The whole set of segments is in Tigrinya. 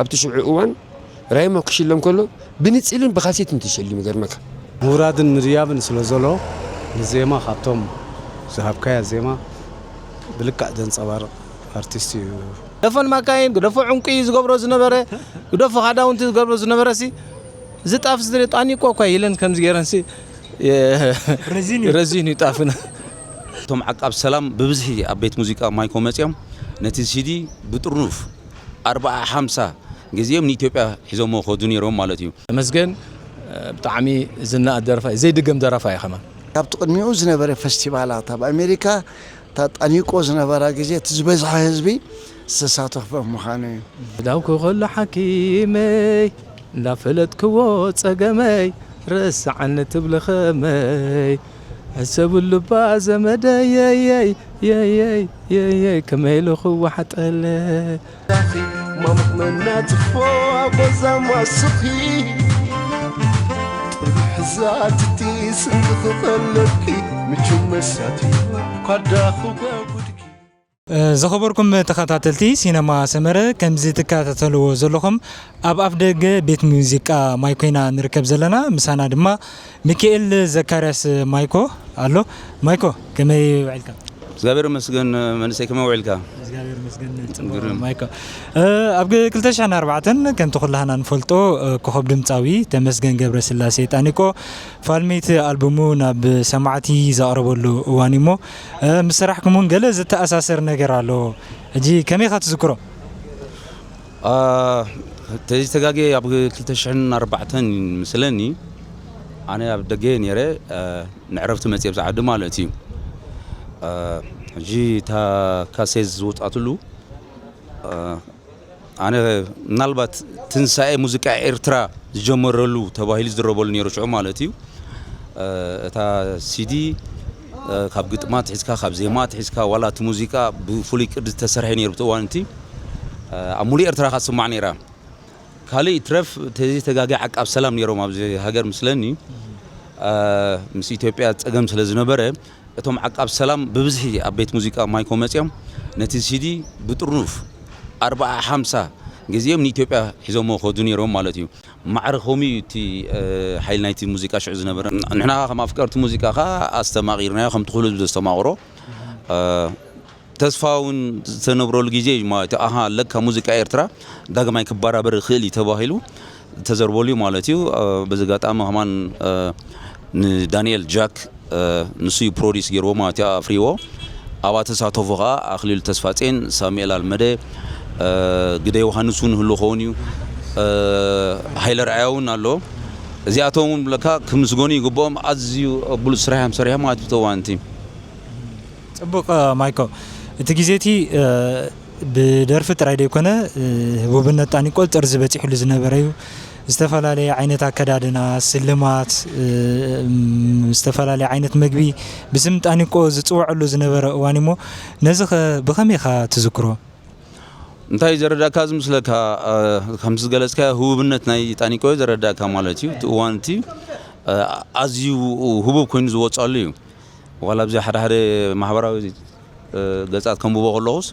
ኣብቲ ሽዑ እዋን ራይሞ ክሽለም ከሎ ብንጽልን ብኻሴትን ተሸሊሙ። ገርመካ። ምውራድን ምድያብን ስለ ዘሎ፣ ንዜማ ካብቶም ዝሃብካያ ዜማ ብልክዕ ዘንጸባርቕ ኣርቲስት እዩ። ደፈን ማካይን ግደፎ ዕንቁ ዝገብሮ ዝነበረ፣ ግደፎ ካዳውንቲ ዝገብሮ ዝነበረ ሲ ዝጣፍ ዝጣኒቆ እኳ ኢለን ከምዚ ገይረን ሲ ረዚን እዩ። ረዚን እዩ ጣፍና። እቶም ዓቃብ ሰላም ብብዝሒ ኣብ ቤት ሙዚቃ ማይኮ መጺኦም ነቲ ሲዲ ብጥርኑፍ ኣርብዓ ሓምሳ ግዜኦም ንኢትዮጵያ ሒዞሞ ከዱ ነይሮም ማለት እዩ። ተመስገን፣ ብጣዕሚ ዝናኣድ ደረፋ እዩ፣ ዘይድገም ደረፋ እዩ ከማን። ካብቲ ቅድሚኡ ዝነበረ ፈስቲቫላት ኣብ ኣሜሪካ፣ እታ ጣኒቆ ዝነበራ ግዜ፣ እቲ ዝበዝሐ ህዝቢ ዝተሳተፎ ምዃኑ እዩ። ዳውኩ ከሎ ሓኪመይ እንዳፈለጥክዎ ጸገመይ፣ ረስዓኒ ትብሊ ኸመይ? ሕሰብሉ እባ ዘመደይ፣ የየይ፣ የየይ፣ የየይ፣ ከመይ ኢሉ ክወሓጠለይ? ማሙቕ መናትፎ ኣብ ጎዛ ማስኺ፣ ጥርሑ ዛትቲ ስንድኺ ከለኪ፣ ምቹ መሳቲ ኳዳ ክጓጉድኪ። እ፣ ዝኸበርኩም ተኸታተልቲ ሲነማ ሰመረ፣ ከምዚ ትከታተልዎ ዘለኹም ኣብ ኣፍ ደገ ቤት ሙዚቃ ማይኮ ኢና ንርከብ ዘለና። ምሳና ድማ ሚካኤል ዘካርያስ ማይኮ ኣሎ። ማይኮ፣ ከመይ ውዒልካ? እግዚኣብሔር ይመስገን። መንእሰይ፣ ከመይ ውዒልካ? እግዚኣብሔር ይመስገን። ጽቡቕ ግርም። ማይኮ። እ፣ ኣብ ክልተ ሽሕን ኣርባዕተን ከምቲ ኩላህና ንፈልጦ፣ እ፣ ኮኸብ ድምጻዊ ተመስገን ገብረስላሴ ጣኒቆ ፋልመይቲ ኣልቡሙ ናብ ሰማዕቲ ዘቕረበሉ እዋን እዩ እሞ፣ እ፣ ምስ ስራሕኩም እውን ገለ ዝተኣሳሰር ነገር ኣሎ። ሕጂ ከመይ ኢኻ ትዝክሮ? አ፣ ተይተጋጌ ኣብ ክልተ ሽሕን ኣርባዕተን ምስለኒ፣ ኣነ ኣብ ደገ ነይረ፣ አ፣ ንዕረፍቲ መጽየ ኣብዚ ዓዲ ማለት እዩ። አ፣ ሕጂ እታ ካሴት ዝወጻትሉ፣ አ፣ ኣነ ምናልባት ትንሳኤ ሙዚቃ ኤርትራ ዝጀመረሉ ተባሂሉ ዝድረበሉ ነይሩ ሽዑ ማለት እዩ። እ፣ እታ ሲዲ፣ እ፣ ካብ ግጥማ ትሒዝካ፣ ካብ ዜማ ትሒዝካ፣ ዋላ እቲ ሙዚቃ ብፍሉይ ቅዲ ዝተሰርሐ ነይሩ ብቲ እዋን እቲ። እ፣ ኣብ ሙሉእ ኤርትራ እያ ትስማዕ ነይራ። ካልእ ይትረፍ፣ ተዘይተጋግየ ዓቃብ ሰላም ነይሮም ኣብዚ ሃገር ምስለኒ። እ፣ ምስ ኢትዮጵያ ጸገም ስለ ዝነበረ፣ እቶም ዓቃብ ሰላም ብብዝሒ ኣብ ቤት ሙዚቃ ማይኮ መጺኦም ነቲ ሲዲ ብጥርኑፍ ኣርብዓ ሓምሳ ግዜኦም ንኢትዮጵያ ሒዞሞ ከዱ ነይሮም ማለት እዩ። ማዕረ ከምኡ እዩ እቲ፣ እ፣ ሓይሊ ናይቲ ሙዚቃ ሽዑ ዝነበረ። ንሕና ከም ኣፍቀርቲ ሙዚቃ ከኣ ኣስተማቒርናዮ፣ ከምቲ ኩሉ ህዝቢ ዘስተማቕሮ። እ፣ ተስፋ እውን ዝተነብረሉ ግዜ እዩ ማለት እዩ። ኣሃ፣ ለካ ሙዚቃ ኤርትራ ዳግማይ ክበራበር ይኽእል እዩ ተባሂሉ ዝተዘርበሉ እዩ ማለት እዩ። እ፣ በዚ ኣጋጣሚ ከማን፣ እ፣ ንዳንኤል ጃክ፣ እ፣ ንሱ እዩ ፕሮዲስ ገይርዎ ማለት እዩ፣ ኣፍሪዎ። ኣብኣ ተሳተፉ ከኣ ኣኽሊሉ ተስፋጼን፣ ሳሙኤል ኣልመደ፣ እ፣ ግደ ዮሃንስ እውን ህሉ ክኸውን እዩ። እ፣ ሃይለ ርኣያ እውን ኣሎ። እዚኣቶም እውን ብለካ ክምስገኑ ይግብኦም። ኣዝዩ ብሉጽ ስራሕ እዮም ሰሪሖም ማለት እዩ፣ ተዋንቲ። ጽቡቕ፣ እ፣ ማይኮ፣ እቲ ግዜ እቲ፣ እ፣ ብደርፊ ጥራይ ዘይኮነ፣ እ፣ ህቡብነት ጣኒቆ ጥርዚ በጺሑሉ ዝነበረ እዩ። ዝተፈላለየ ዓይነት ኣከዳድና፣ ስልማት፣ እ፣ ም፣ ዝተፈላለየ ዓይነት መግቢ ብስም ጣኒቆ ዝጽውዐሉ ዝነበረ እዋን እሞ፣ ነዚ ኸ ብኸመይ ኢኻ ትዝክሮ? እንታይ እዩ ዘረዳእካ ዝመስለካ? እ፣ ከምቲ ዝገለጽካዮ ህቡብነት ናይ ጣኒቆ እዩ ዘረዳእካ ማለት እዩ። እቲ እዋን እቲ፣ እ፣ ኣዝዩ ህቡብ ኮይኑ ዝወጸሉ እዩ። ዋላ ኣብዚ ሓደ ሓደ ማሕበራዊ፣ እ፣ ገጻት ከንብቦ ከለኹስ፣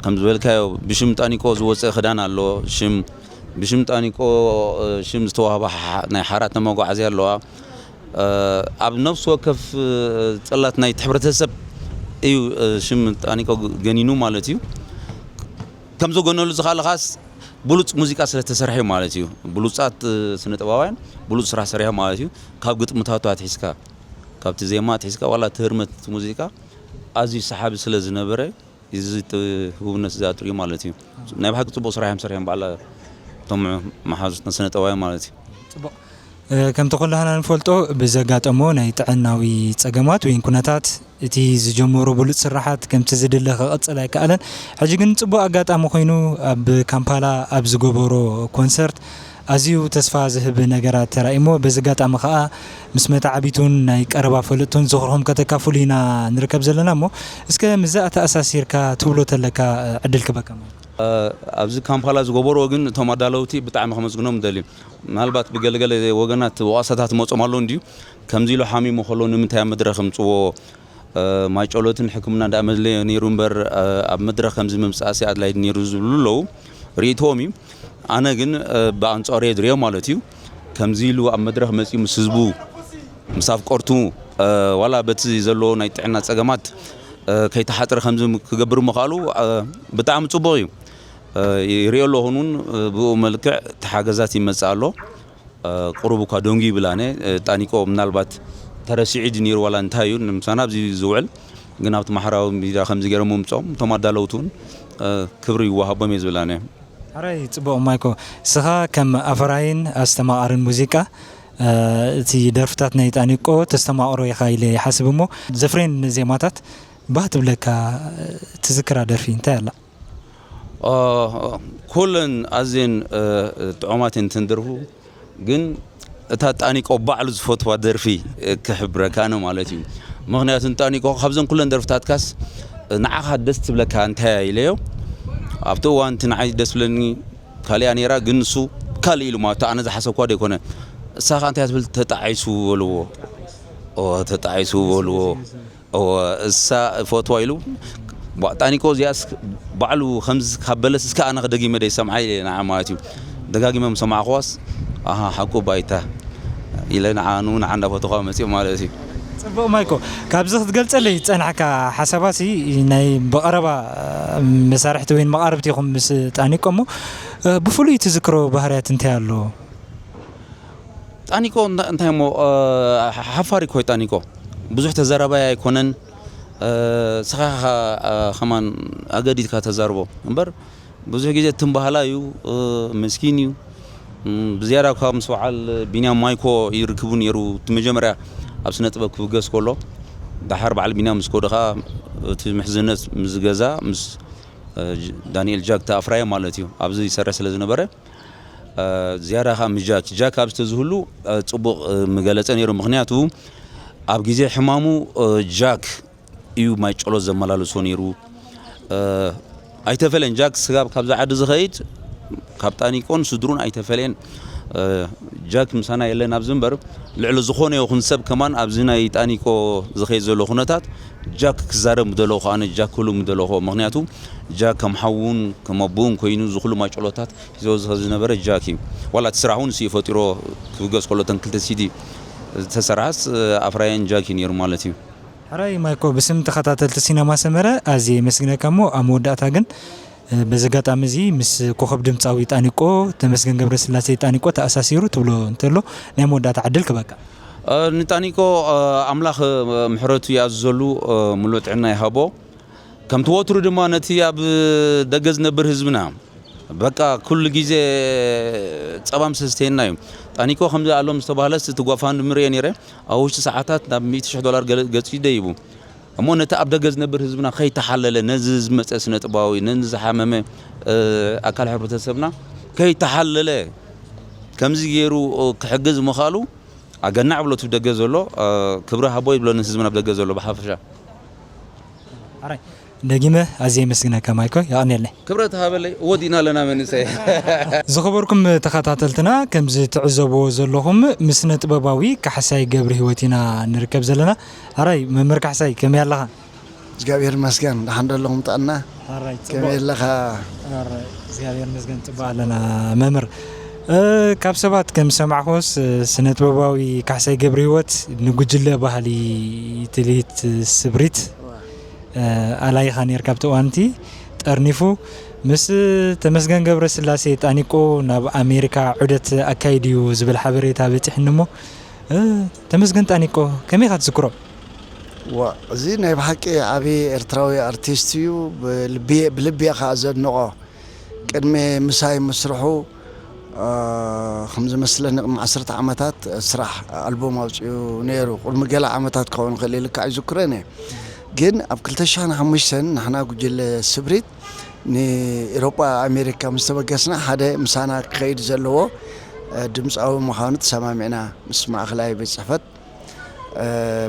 ከም ዝበልካዮ፣ ብሽም ጣኒቆ ዝወጸ ክዳን ኣሎ። ሽም፣ ብሽም ጣኒቆ፣ እ፣ ሽም ዝተዋህባ ሓ-፣ ናይ ሓራት መጓዓዝያ ኣለዋ። እ፣ ኣብ ነፍሲ ወከፍ፣ እ፣ ጽላት ናይቲ ሕብረተሰብ እዩ፣ እ፣ ሽም ጣኒቆ ገኒኑ ማለት እዩ። ከም ዘጎነሉ ዝኸኣለ ኻስ ብሉጽ ሙዚቃ ስለ ተሰርሐ ማለት እዩ። ብሉጻት፣ እ፣ ስነ ጥበባውያን ብሉጽ ስራሕ ሰሪሖም ማለት እዩ። ካብ ግጥምታቱ ኣትሒዝካ፣ ካብቲ ዜማ ኣትሒዝካ ዋላ እቲ ህርመት እቲ ሙዚቃ ኣዝዩ ሰሓቢ ስለ ዝነበረ፣ እዚ ጥ-፣ ህቡብነት እዚ ኣጥርዩ ማለት እዩ። ናይ ብሓቂ ጽቡቕ ስራሕ እዮም ሰሪሖም በዓል እቶም መሓዙትና ስነ ጥበባውያን ማለት እዩ። ጽቡቕ። እ፣ ከምቲ ኩላህና ንፈልጦ፣ ብዘጋጠሞ ናይ ጥዕናዊ ጸገማት ወይ ኩነታት እቲ ዝጀመሮ ብሉጽ ስራሓት ከምቲ ዝድለ ክቕጽል ኣይከኣለን። ሕጂ ግን ጽቡቕ ኣጋጣሚ ኮይኑ ኣብ ካምፓላ ኣብ ዝገበሮ ኮንሰርት ኣዝዩ ተስፋ ዝህብ ነገራት ተራእዩሞ፣ በዚ ኣጋጣሚ ከኣ ምስ መተዓቢቱን ናይ ቀረባ ፈለጥቱን ዝኽርኹም ከተካፍሉ ኢና ንርከብ ዘለና እሞ፣ እስከ ምስዛ ተኣሳሲርካ ትብሎ ተለካ ዕድል ክበካ ማለት። እ፣ ኣብዚ ካምፓላ ዝገበርዎ ግን እቶም ኣዳለውቲ ብጣዕሚ ከመስግኖም እደሊ። ምናልባት ብገለገለ ወገናት ወቐሳታት መጾም ኣሎ እንድዩ፣ ከምዚ ኢሉ ሓሚሙ ከሎ ንምንታይ ኣብ መድረኽ ምጽዎ? ማይጨሎትን ሕክምና እንዳመድለዮ ነይሩ እምበር ኣብ መድረኽ ከምዚ ምምፃእሲ ኣድላይ ነይሩ ዝብሉ ኣለዉ። ርእይቶዎም እዩ። ኣነ ግን ብኣንፃሩ እየ ዝሪኦ ማለት እዩ። ከምዚ ኢሉ ኣብ መድረኽ መፂኡ ምስ ህዝቡ፣ ምስ ኣፍቀርቱ፣ ዋላ በቲ ዘለዎ ናይ ጥዕና ፀገማት ከይተሓፀረ ከምዚ ክገብር ምኽኣሉ ብጣዕሚ ፅቡቕ እዩ። ይሪኦ ኣለኹን እውን ብኡ መልክዕ ተሓገዛት ይመፅእ ኣሎ። ቁሩብ እኳ ደንጉ ይብል ኣነ። ጣኒቆ ምናልባት ተረሲዑ ድዩ ነይሩ ዋላ እንታይ እዩ ንምሳና ኣብዚ ዝውዕል፣ ግን ኣብቲ ማሕበራዊ ሚድያ ከምዚ ገይሮም ምምፅኦም እቶም ኣዳለውቲ እውን ክብሪ ይወሃቦም እየ ዝብል ኣነ። ሕራይ ጽቡቕ ማይኮ፣ እስኻ ከም ኣፈራይን ኣስተማቓርን ሙዚቃ እቲ ደርፍታት ናይ ጣኒቆ ተስተማቕሮ ኢኻ ኢለ ይሓስብ እሞ ዘፍሬን ዜማታት ባህ ትብለካ ትዝክራ ደርፊ እንታይ ኣላ? ኩለን ኣዝየን ጥዑማት እየን እተን ደርፉ። ግን እታ ጣኒቆ ባዕሉ ዝፈትዋ ደርፊ ክሕብረካ ኣነ ማለት እዩ። ምኽንያቱ ጣኒቆ ካብዘን ኩለን ደርፍታትካስ ንዓኻ ደስ ትብለካ እንታይ እያ ኢለዮ። ኣብቲ እዋን እቲ ንዓይ ደስ ብለኒ ካሊኣ ነይራ፣ ግን ንሱ ካልእ ኢሉ ማለት ኣነ ዝሓሰብኳ ደይኮነ። እሳ ኸ እንታይ ትብል? ተጣዒሱ በልዎ። ኦ ተጣዒሱ በልዎ። እወ፣ እሳ እፈትዋ ኢሉ። ጣኒቆ እዚኣስ ባዕሉ ከምዚ ካብ በለስ እስከ ኣነ ደጊመ ደይሰምዓ ኢለ ንዓ ማለት እዩ። ደጋጊመ ምሰማዕክዋስ ኣሃ ሓቁ ባይታ ኢለ ንዓ ኑ ንዓ እንዳፈተኳ መፅእ ማለት እዩ። ጽቡቕ ማይኮ፣ ካብዚ ክትገልጸለይ ዝጸናሕካ ሓሳባሲ ናይ ብቐረባ መሳርሕቲ ወይ መቓርብቲ ኢኹም ምስ ጣኒቆ እሞ ብፍሉይ ትዝክሮ ባህርያት እንታይ ኣሎ? ጣኒቆ እንታይ እሞ ሓፋሪ ኮይ ጣኒቆ ብዙሕ ተዘራባይ ኣይኮነን። ስኻ ከማን ኣገዲድካ ተዛርቦ እምበር ብዙሕ ግዜ ትም ባህላ እዩ። ምስኪን እዩ። ብዝያዳ ካብ ምስ በዓል ቢንያም ማይኮ ይርክቡ ነይሩ። እቲ መጀመርያ ኣብ ስነ ጥበብ ክብገስ ከሎ ደሓር በዓል ቢንያም ምስ ከዱ ከዓ እቲ ምሕዝነት ምስ ገዛ ምስ ዳንኤል ጃክ ተኣፍራየ ማለት እዩ ኣብዚ ይሰርሕ ስለ ዝነበረ ዝያዳ ከዓ ምስ ጃክ ጃክ ኣብ ዝተዝህሉ ፅቡቕ ምገለፀ ነይሩ። ምክንያቱ ኣብ ግዜ ሕማሙ ጃክ እዩ ማይ ጨሎት ዘመላልሶ ነይሩ። ኣይተፈለየን። ጃክ ስጋብ ካብዚ ዓዲ ዝኸይድ ካብ ጣኒቆን ስድሩን ኣይተፈለየን። ጃክ ምሳና የለን ኣብዚ እምበር ልዕሊ ዝኾነ ይኹን ሰብ ከማን ኣብዚ ናይ ጣኒቆ ዝኸይድ ዘሎ ኩነታት ጃክ ክዛረብ ምደለኹ ኣነ ጃክ ክብሉ ምደለኹ። ምክንያቱ ጃክ ከም ሓውን ከም ኣቦውን ኮይኑ ዝኹሉ ማይ ጨሎታት ሒዞ ዝኸ ዝነበረ ጃክ እዩ። ዋላ እቲ ስራሕ እውን ስዩ ፈጢሮ ክብገስ ከሎ ተን ክልተ ሲዲ ዝተሰርሓስ ኣፍራየን ጃክ እዩ ነይሩ ማለት እዩ። ሕራይ ማይኮ ብስም ተኸታተልቲ ሲነማ ሰመረ ኣዝየ የመስግነካ እሞ ኣብ መወዳእታ ግን በዚ ኣጋጣሚ እዚ ምስ ኮኸብ ድምፃዊ ጣኒቆ ተመስገን ገብረስላሴ ጣኒቆ ተኣሳሲሩ ትብሎ እንተሎ ናይ መወዳእታ ዕድል ክበካ። ንጣኒቆ ኣምላኽ ምሕረቱ ይኣዝዘሉ፣ ሙሉእ ጥዕና ይሃቦ። ከምቲ ወትሩ ድማ ነቲ ኣብ ደገ ዝነብር ህዝብና በቃ ኩሉ ግዜ ጸባ ምስ ዘስተየና እዩ። ጣኒቆ ከምዚ ኣሎ ምስ ተባህለስ እቲ ጓፋንድሚ ርእየ ነይረ። ኣብ ውሽጢ ሰዓታት ናብ ሚእቲ ሽሕ ዶላር ገለ ገጺ ደይቡ። እሞ ነቲ ኣብ ደገ ዝነብር ህዝብና ከይተሓለለ ነዚ ዝመጸ ስነ ጥበባዊ ነዚ ዝሓመመ ኣካል ሕብረተሰብና ከይተሓለለ ከምዚ ገይሩ ክሕግዝ ምኻሉ ኣገናዕ ብሎ እቲ ደገ ዘሎ ክብሪ ሃቦ ይብሎ ንህዝብና ኣብ ደገ ዘሎ ብሓፈሻ። ኣራይ ደጊመ ኣዝየ የመስግነካ ማይኮ፣ የቐንየለይ። ክብረት ሃበለይ፣ ወዲእና ኣለና መንእሰይ። ዝኸበርኩም ተኸታተልትና፣ ከምዚ ትዕዘብዎ ዘለኹም ምስነ ጥበባዊ ካሕሳይ ገብረ ህይወት ኢና ንርከብ ዘለና። ኣራይ መምህር ካሕሳይ ከመይ ኣለኻ? እግዚኣብሔር ይመስገን፣ ደሓን ዶ ኣለኹም ጥዕና? ኣራይ ከመይ ኣለኻ? ኣራይ እግዚኣብሔር ይመስገን ጽቡቕ ኣለና መምህር። እ፣ ካብ ሰባት ከም ዝሰማዕኩስ፣ እ፣ ስነ ጥበባዊ ካሕሳይ ገብረ ህይወት ንጉጅለ ባህሊ ትልሂት ስብሪት ኣላይኻ ነርካ ኣብቲ እዋንቲ ጠርኒፉ ምስ ተመስገን ገብረስላሴ ጣኒቆ ናብ ኣሜሪካ ዑደት ኣካይድ እዩ ዝብል ሓበሬታ በፂሕኒ እሞ ተመስገን ጣኒቆ ከመይ ኢኻ ትዝክሮ? ዋ እዚ ናይ ብሓቂ ዓብዪ ኤርትራዊ ኣርቲስት እዩ። ብልቢ እየ ከዓ ዘድንቖ። ቅድሚ ምሳይ ምስርሑ ከም ዝመስለኒ ቅድሚ ዓሰርተ ዓመታት ስራሕ ኣልቡም ኣውፅኡ ነይሩ። ቅድሚ ገለ ዓመታት ክኸውን ይኽእል እዩ፣ ልክዕ ኣይዝክሮን እየ። ግን ኣብ ክልተ ሽሕን ሓሙሽተን ንሕና ጉጅለ ስብሪት ንኤሮጳ ኣሜሪካ ምስ ተበገስና ሓደ ምሳና ክኸይድ ዘለዎ ድምፃዊ ምዃኑ ተሰማሚዕና ምስ ማእኸላይ ቤት ፅሕፈት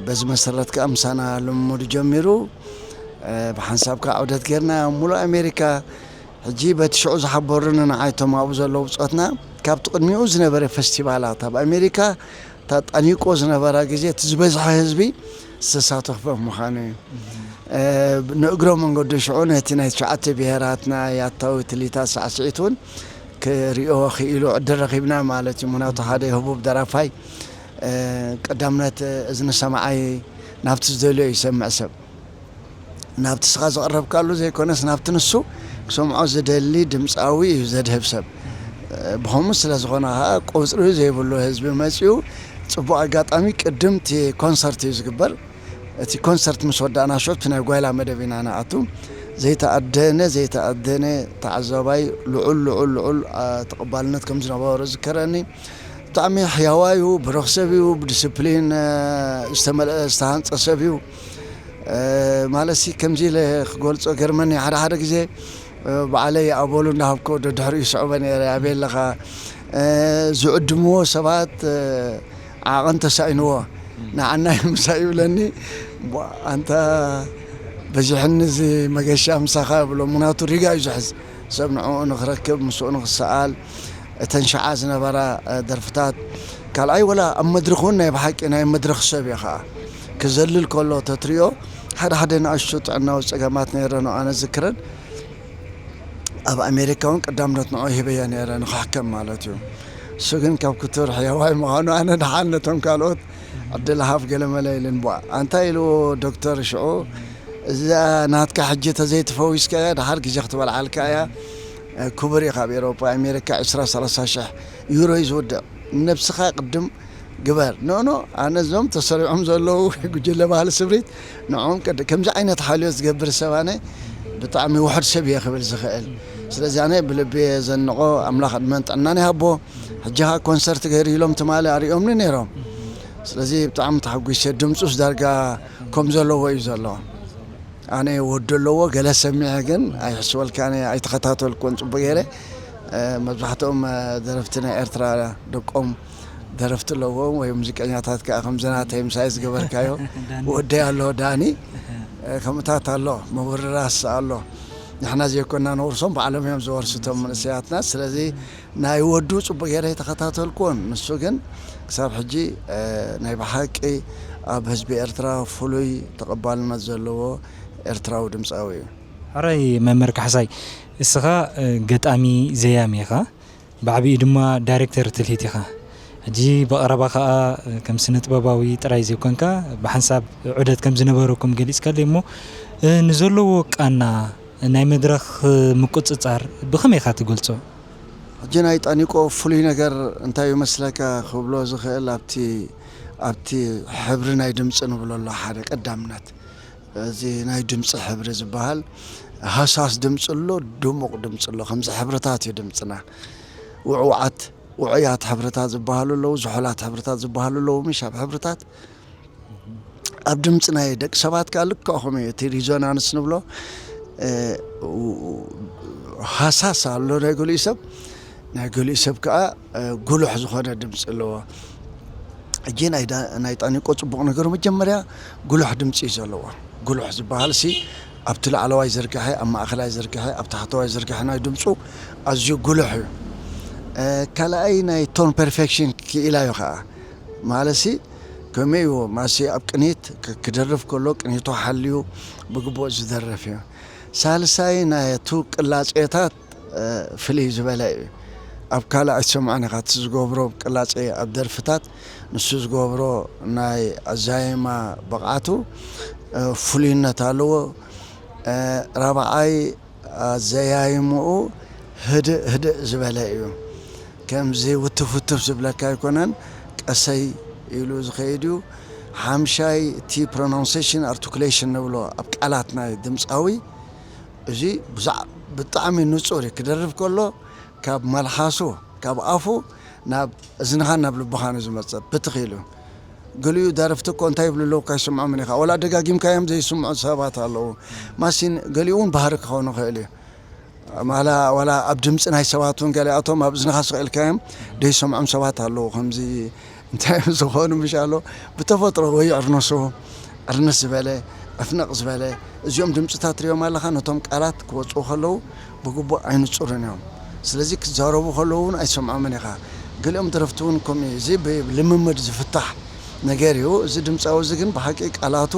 በዚ መሰረት ከዓ ምሳና ልምምዱ ጀሚሩ። ብሓንሳብ ከዓ ዑደት ጌርና ሙሉእ ኣሜሪካ። ሕጂ በቲ ሽዑ ዝሓበሩኒ ንዓይ እቶም ኣብኡ ዘለዉ ብፆትና ካብቲ ቅድሚኡ ዝነበረ ፈስቲቫላት ኣብ ኣሜሪካ እታ ጣኒቆ ዝነበራ ግዜ እቲ ዝበዝሐ ህዝቢ ዝተሳተፈ ምዃኑ እዩ። እ፣ ንእግረ መንገዱ ሽዑ ነቲ ናይ ትሽዓተ ብሄራት ናይ ያታዊ ትልሂታት ሳዕስዒት እውን ክርእዮ ክኢሉ ዕድል ረኺብና ማለት እዩ። ምኽንያቱ ሓደ ህቡብ ደራፋይ፣ እ፣ ቀዳምነት እዝኒ ሰማዓይ ናብቲ ዝደልዮ ይሰምዕ ሰብ። ናብቲ ስኻ ዘቕረብካሉ ዘይኮነስ ናብቲ ንሱ ክሰምዖ ዝደሊ ድምፃዊ እዩ ዘድህብ ሰብ። እ፣ ብኸምኡ ስለ ዝኾነ ኸዓ ቁፅሪ ዘይብሉ ህዝቢ መፂኡ፣ ፅቡቕ ኣጋጣሚ ቅድም እቲ ኮንሰርት እዩ ዝግበር። እቲ ኮንሰርት ምስ ወዳእና ሾፕ ናይ ጓይላ መደብ ኢና ንኣቱ። ዘይተኣደነ ዘይተኣደነ ተዓዛባይ ልዑል ልዑል ልዑል፣ አ፣ ተቐባልነት ከም ዝነበሮ ዝከረኒ። ብጣዕሚ ሕያዋይ እዩ፣ ብሩኽ ሰብ እዩ፣ ብዲስፕሊን፣ አ፣ ዝተመልአ ዝተሃንጸ ሰብ እዩ። አ፣ ማለትሲ ከምዚ ኢለ ክገልጾ ገርመኒ፣ ሓደ ሓደ ግዜ፣ አ፣ ባዕለይ ኣበሉ እንዳሃብኮ ደድሕሪኡ ይስዕቦ ነይረ፣ ኣበይ ኣለኻ? አ፣ ዝዕድምዎ ሰባት፣ አ፣ ዓቐን ተሳኢንዎ፣ ንዓና እዩ ምሳይ ይብለኒ። ቧ-፣ ኣንታ በዚሕኒ እዚ መገሻ ምሳኻ እብሎ፣ ምኽንያቱ ሪጋ እዩ ዝሕዝ። ሰብ ንዕኡ ንኽረክብ፣ ምስኡ ንኽሰኣል፣ እተን ሸዓ ዝነበራ፣ እ፣ ደርፍታት። ካልኣይ፣ ወላ ኣብ መድረኽ እውን ናይ ብሓቂ ናይ መድረኽ ሰብ እየ ኸዓ። ክዘልል ከሎ ተትሪኦ፣ ሓደ ሓደ ንኣሽቱ ጥዕናዊ ጸገማት ነይረን፣ ኣነ ዝክረን። ኣብ ኣሜሪካ እውን ቀዳምነት ንዑ ሂበዮ ነይረ፣ ንኽሕከም ማለት እዩ። እሱ ግን ካብ ክቱር ሕያዋይ ምዃኑ፣ ኣነ ደሓን ነቶም ካልኦት ዕድል ሃብ ገለ መለ ኢልን፣ ቧ፣ ኣንታይ ኢልዎ ዶክተር ሽዑ፣ እዛ ናትካ ሕጂ ተዘይተፈዊስካያ፣ ደሓር ግዜ ክትበልዓልካ እያ። ክቡር እዩ፣ ካብ ኤሮጳ ኣሜሪካ ዕስራ ሰላሳ ሽሕ ዩሮ እዩ ዝውድእ። ንነብስኻ ቅድም ግበር። ኖ፣ ኖ፣ ኣነ እዞም ተሰሪዖም ዘለዉ ጉጅለ ባህሊ ስምሪት፣ ንዕኦም ቅድ-፣ ከምዚ ዓይነት ሓልዮት ዝገብር ሰብ ኣነ ብጣዕሚ ውሑድ ሰብ እየ ክብል ዝኽእል። ስለዚ ኣነ ብልቢ እየ ዘንቆ፣ ኣምላኽ ዕድመን ጥዕናን ይሃቦ። ሕጂ ኸኣ ኮንሰርት ገይሩ ኢሎም ትማሊ ኣርእዮምኒ ነይሮም። ስለዚ ብጣዕሚ ተሓጒሰ። ድምፁስ ዳርጋ ከም ዘለዎ እዩ ዘሎ። ኣነ ወዲ ኣለዎ፣ ገለ ሰሚዐ ግን ኣይሕስበልካን እየ፣ ኣይተኸታተልኩዎን ጽቡቕ ገይረ። እ፣ መብዛሕትኦም፣ እ፣ ደረፍቲ ናይ ኤርትራ ደቆም ደረፍቲ ኣለዎም ወይ ሙዚቀኛታት ከኣ ከምዚ ናተይ ምሳይ ዝገበርካዮ ዳኒ። ወደይ ኣሎ ዳኒ። እ፣ ከምኡታት ኣሎ፣ ምውርራስ ኣሎ። ንሕና ዘይኮንና ነውርሶም፣ ባዕሎም እዮም ዝወርሱ እቶም መንእሰያትና። ስለዚ ናይ ወዱ ጽቡቕ ገይረ ኣይተኸታተልኩዎን። ንሱ ግን ክሳብ ሕጂ፣ እ፣ ናይ ብሓቂ ኣብ ህዝቢ ኤርትራ ፍሉይ ተቐባልነት ዘለዎ ኤርትራዊ ድምጻዊ እዩ። ሕራይ መምህር ካሕሳይ፣ እስኻ፣ እ፣ ገጣሚ ዘያሚ ኢኻ፣ ብዓቢኡ ድማ ዳይሬክተር ትልሂት ኢኻ። ሕጂ ብቐረባ ኸኣ፣ እ፣ ከም ስነ ጥበባዊ ጥራይ ዘይኮንካ፣ ብሓንሳብ ዑደት ከም ዝነበረኩም ገሊጽካለይ እሞ፣ እ፣ ንዘለዎ ቃና ናይ መድረኽ ምቁጽጻር ብኸመይ ኢኻ ትገልጾ? ሕጂ ናይ ጣኒቆ ፍሉይ ነገር እንታይ እዩ መስለካ ክብሎ ዝኽእል፣ ኣብቲ፣ ኣብቲ ሕብሪ ናይ ድምጺ ንብሎ ኣሎ ሓደ ቀዳምነት። እዚ ናይ ድምጺ ሕብሪ ዝበሃል ሃሳስ ድምጺ ኣሎ፣ ድሙቕ ድምጺ ኣሎ። ከምዚ ሕብርታት እዩ ድምጽና። ውዕውዓት፣ ውዑያት ሕብርታት ዝበሃሉ ኣለዉ፣ ዝሑላት ሕብርታት ዝበሃሉ ኣለዉ። ምሽ ኣብ ሕብርታት ኣብ ድምጺ ናይ ደቂ ሰባት ከኣ ልክዕ ከምኡ እዩ። እቲ ሪዞናንስ ንብሎ፣ እ፣ ሃሳስ ኣሎ ናይ ገሊኡ ሰብ፣ ናይ ገሊኡ ሰብ ከኣ፣ እ፣ ጉሉሕ ዝኾነ ድምጺ ኣለዎ። ሕጂ ናይ ዳ-፣ ናይ ጣኒቆ ጽቡቕ ነገሩ መጀመርያ ጉሉሕ ድምጺ እዩ ዘለዎ። ጉሉሕ ዝበሃል ሲ ኣብቲ ላዕለዋይ ዝርግሐ፣ ኣብ ማእከላይ ዝርግሐ፣ ኣብ ታሕተዋይ ዝርግሐ ናይ ድምጹ ኣዝዩ ጉሉሕ እዩ። እ፣ ካልኣይ ናይ ቶን ፐርፌክሽን ክኢላ እዩ ከኣ። ማለትሲ ከመይ እዩ ማሲ ኣብ ቅኒት ክ-፣ ክደርፍ ከሎ ቅኒቱ ሓልዩ ብግቡእ ዝደርፍ እዩ። ሳልሳይ ናይቱ ቅላጼታት፣ እ፣ ፍልይ ዝበለ እዩ። ኣብ ካልእ ኣይትሰምዖን ኢኻ እቲ ዝገብሮ ቅላጼ ኣብ ደርፍታት፣ ንሱ ዝገብሮ ናይ ኣዛይማ ብቕዓቱ፣ እ፣ ፍሉይነት ኣለዎ። እ፣ ራብዓይ ኣዘያይምኡ ህድእ ህድእ ዝበለ እዩ። ከምዚ ውትፍ ውትፍ ዝብለካ ኣይኮነን፣ ቀሰይ ኢሉ ዝኸይድ እዩ። ሓምሻይ እቲ ፕሮናውንሴሽን ኣርቲኩሌሽን ንብሎ ኣብ ቃላት ናይ ድምፃዊ፣ እዚ ብዛዕ-፣ ብጣዕሚ ንጹር እዩ። ክደርፍ ከሎ ካብ መልሓሱ፣ ካብ ኣፉ ናብ እዝንኻን ናብ ልብኻን እዩ ዝመጽእ፣ ብትኽ ኢሉ። ገሊኡ ደረፍቲ እኮ እንታይ ይብሉ ኣለዉ እኳ ኣይስምዖምን ኢኻ። ዋላ ደጋጊምካዮም ዘይስምዑ ሰባት ኣለዉ። ማሲን ገሊኡ እውን ባህሪ ክኸውን ይኽእል እዩ። ማላ፣ ዋላ ኣብ ድምጺ ናይ ሰባት እውን ገሊኣቶም ኣብ እዝንኻ ስቕ ኢልካዮም ዘይሰምዖም ሰባት ኣለዉ። ከምዚ እንታይ እዮም ዝኾኑ ምሽ ኣሎ፣ ብተፈጥሮ ወይ ዕርነሱ፣ ዕርነስ ዝበለ፣ ዕፍነቕ ዝበለ፣ እዚኦም ድምጽታት ትሪኦም ኣለኻ፣ ነቶም ቃላት ክወጽኡ ከለዉ ብግቡእ ኣይንጹርን እዮም። ስለዚ ክዛረቡ ከለዉ እውን ኣይሰምዖምን ኢኻ። ገሊኦም ደረፍቲ እውን ከምኡ እዩ። እዚ ብልምምድ ዝፍታሕ ነገር እዩ። እዚ ድምፃዊ እዚ ግን ብሓቂ ቃላቱ፣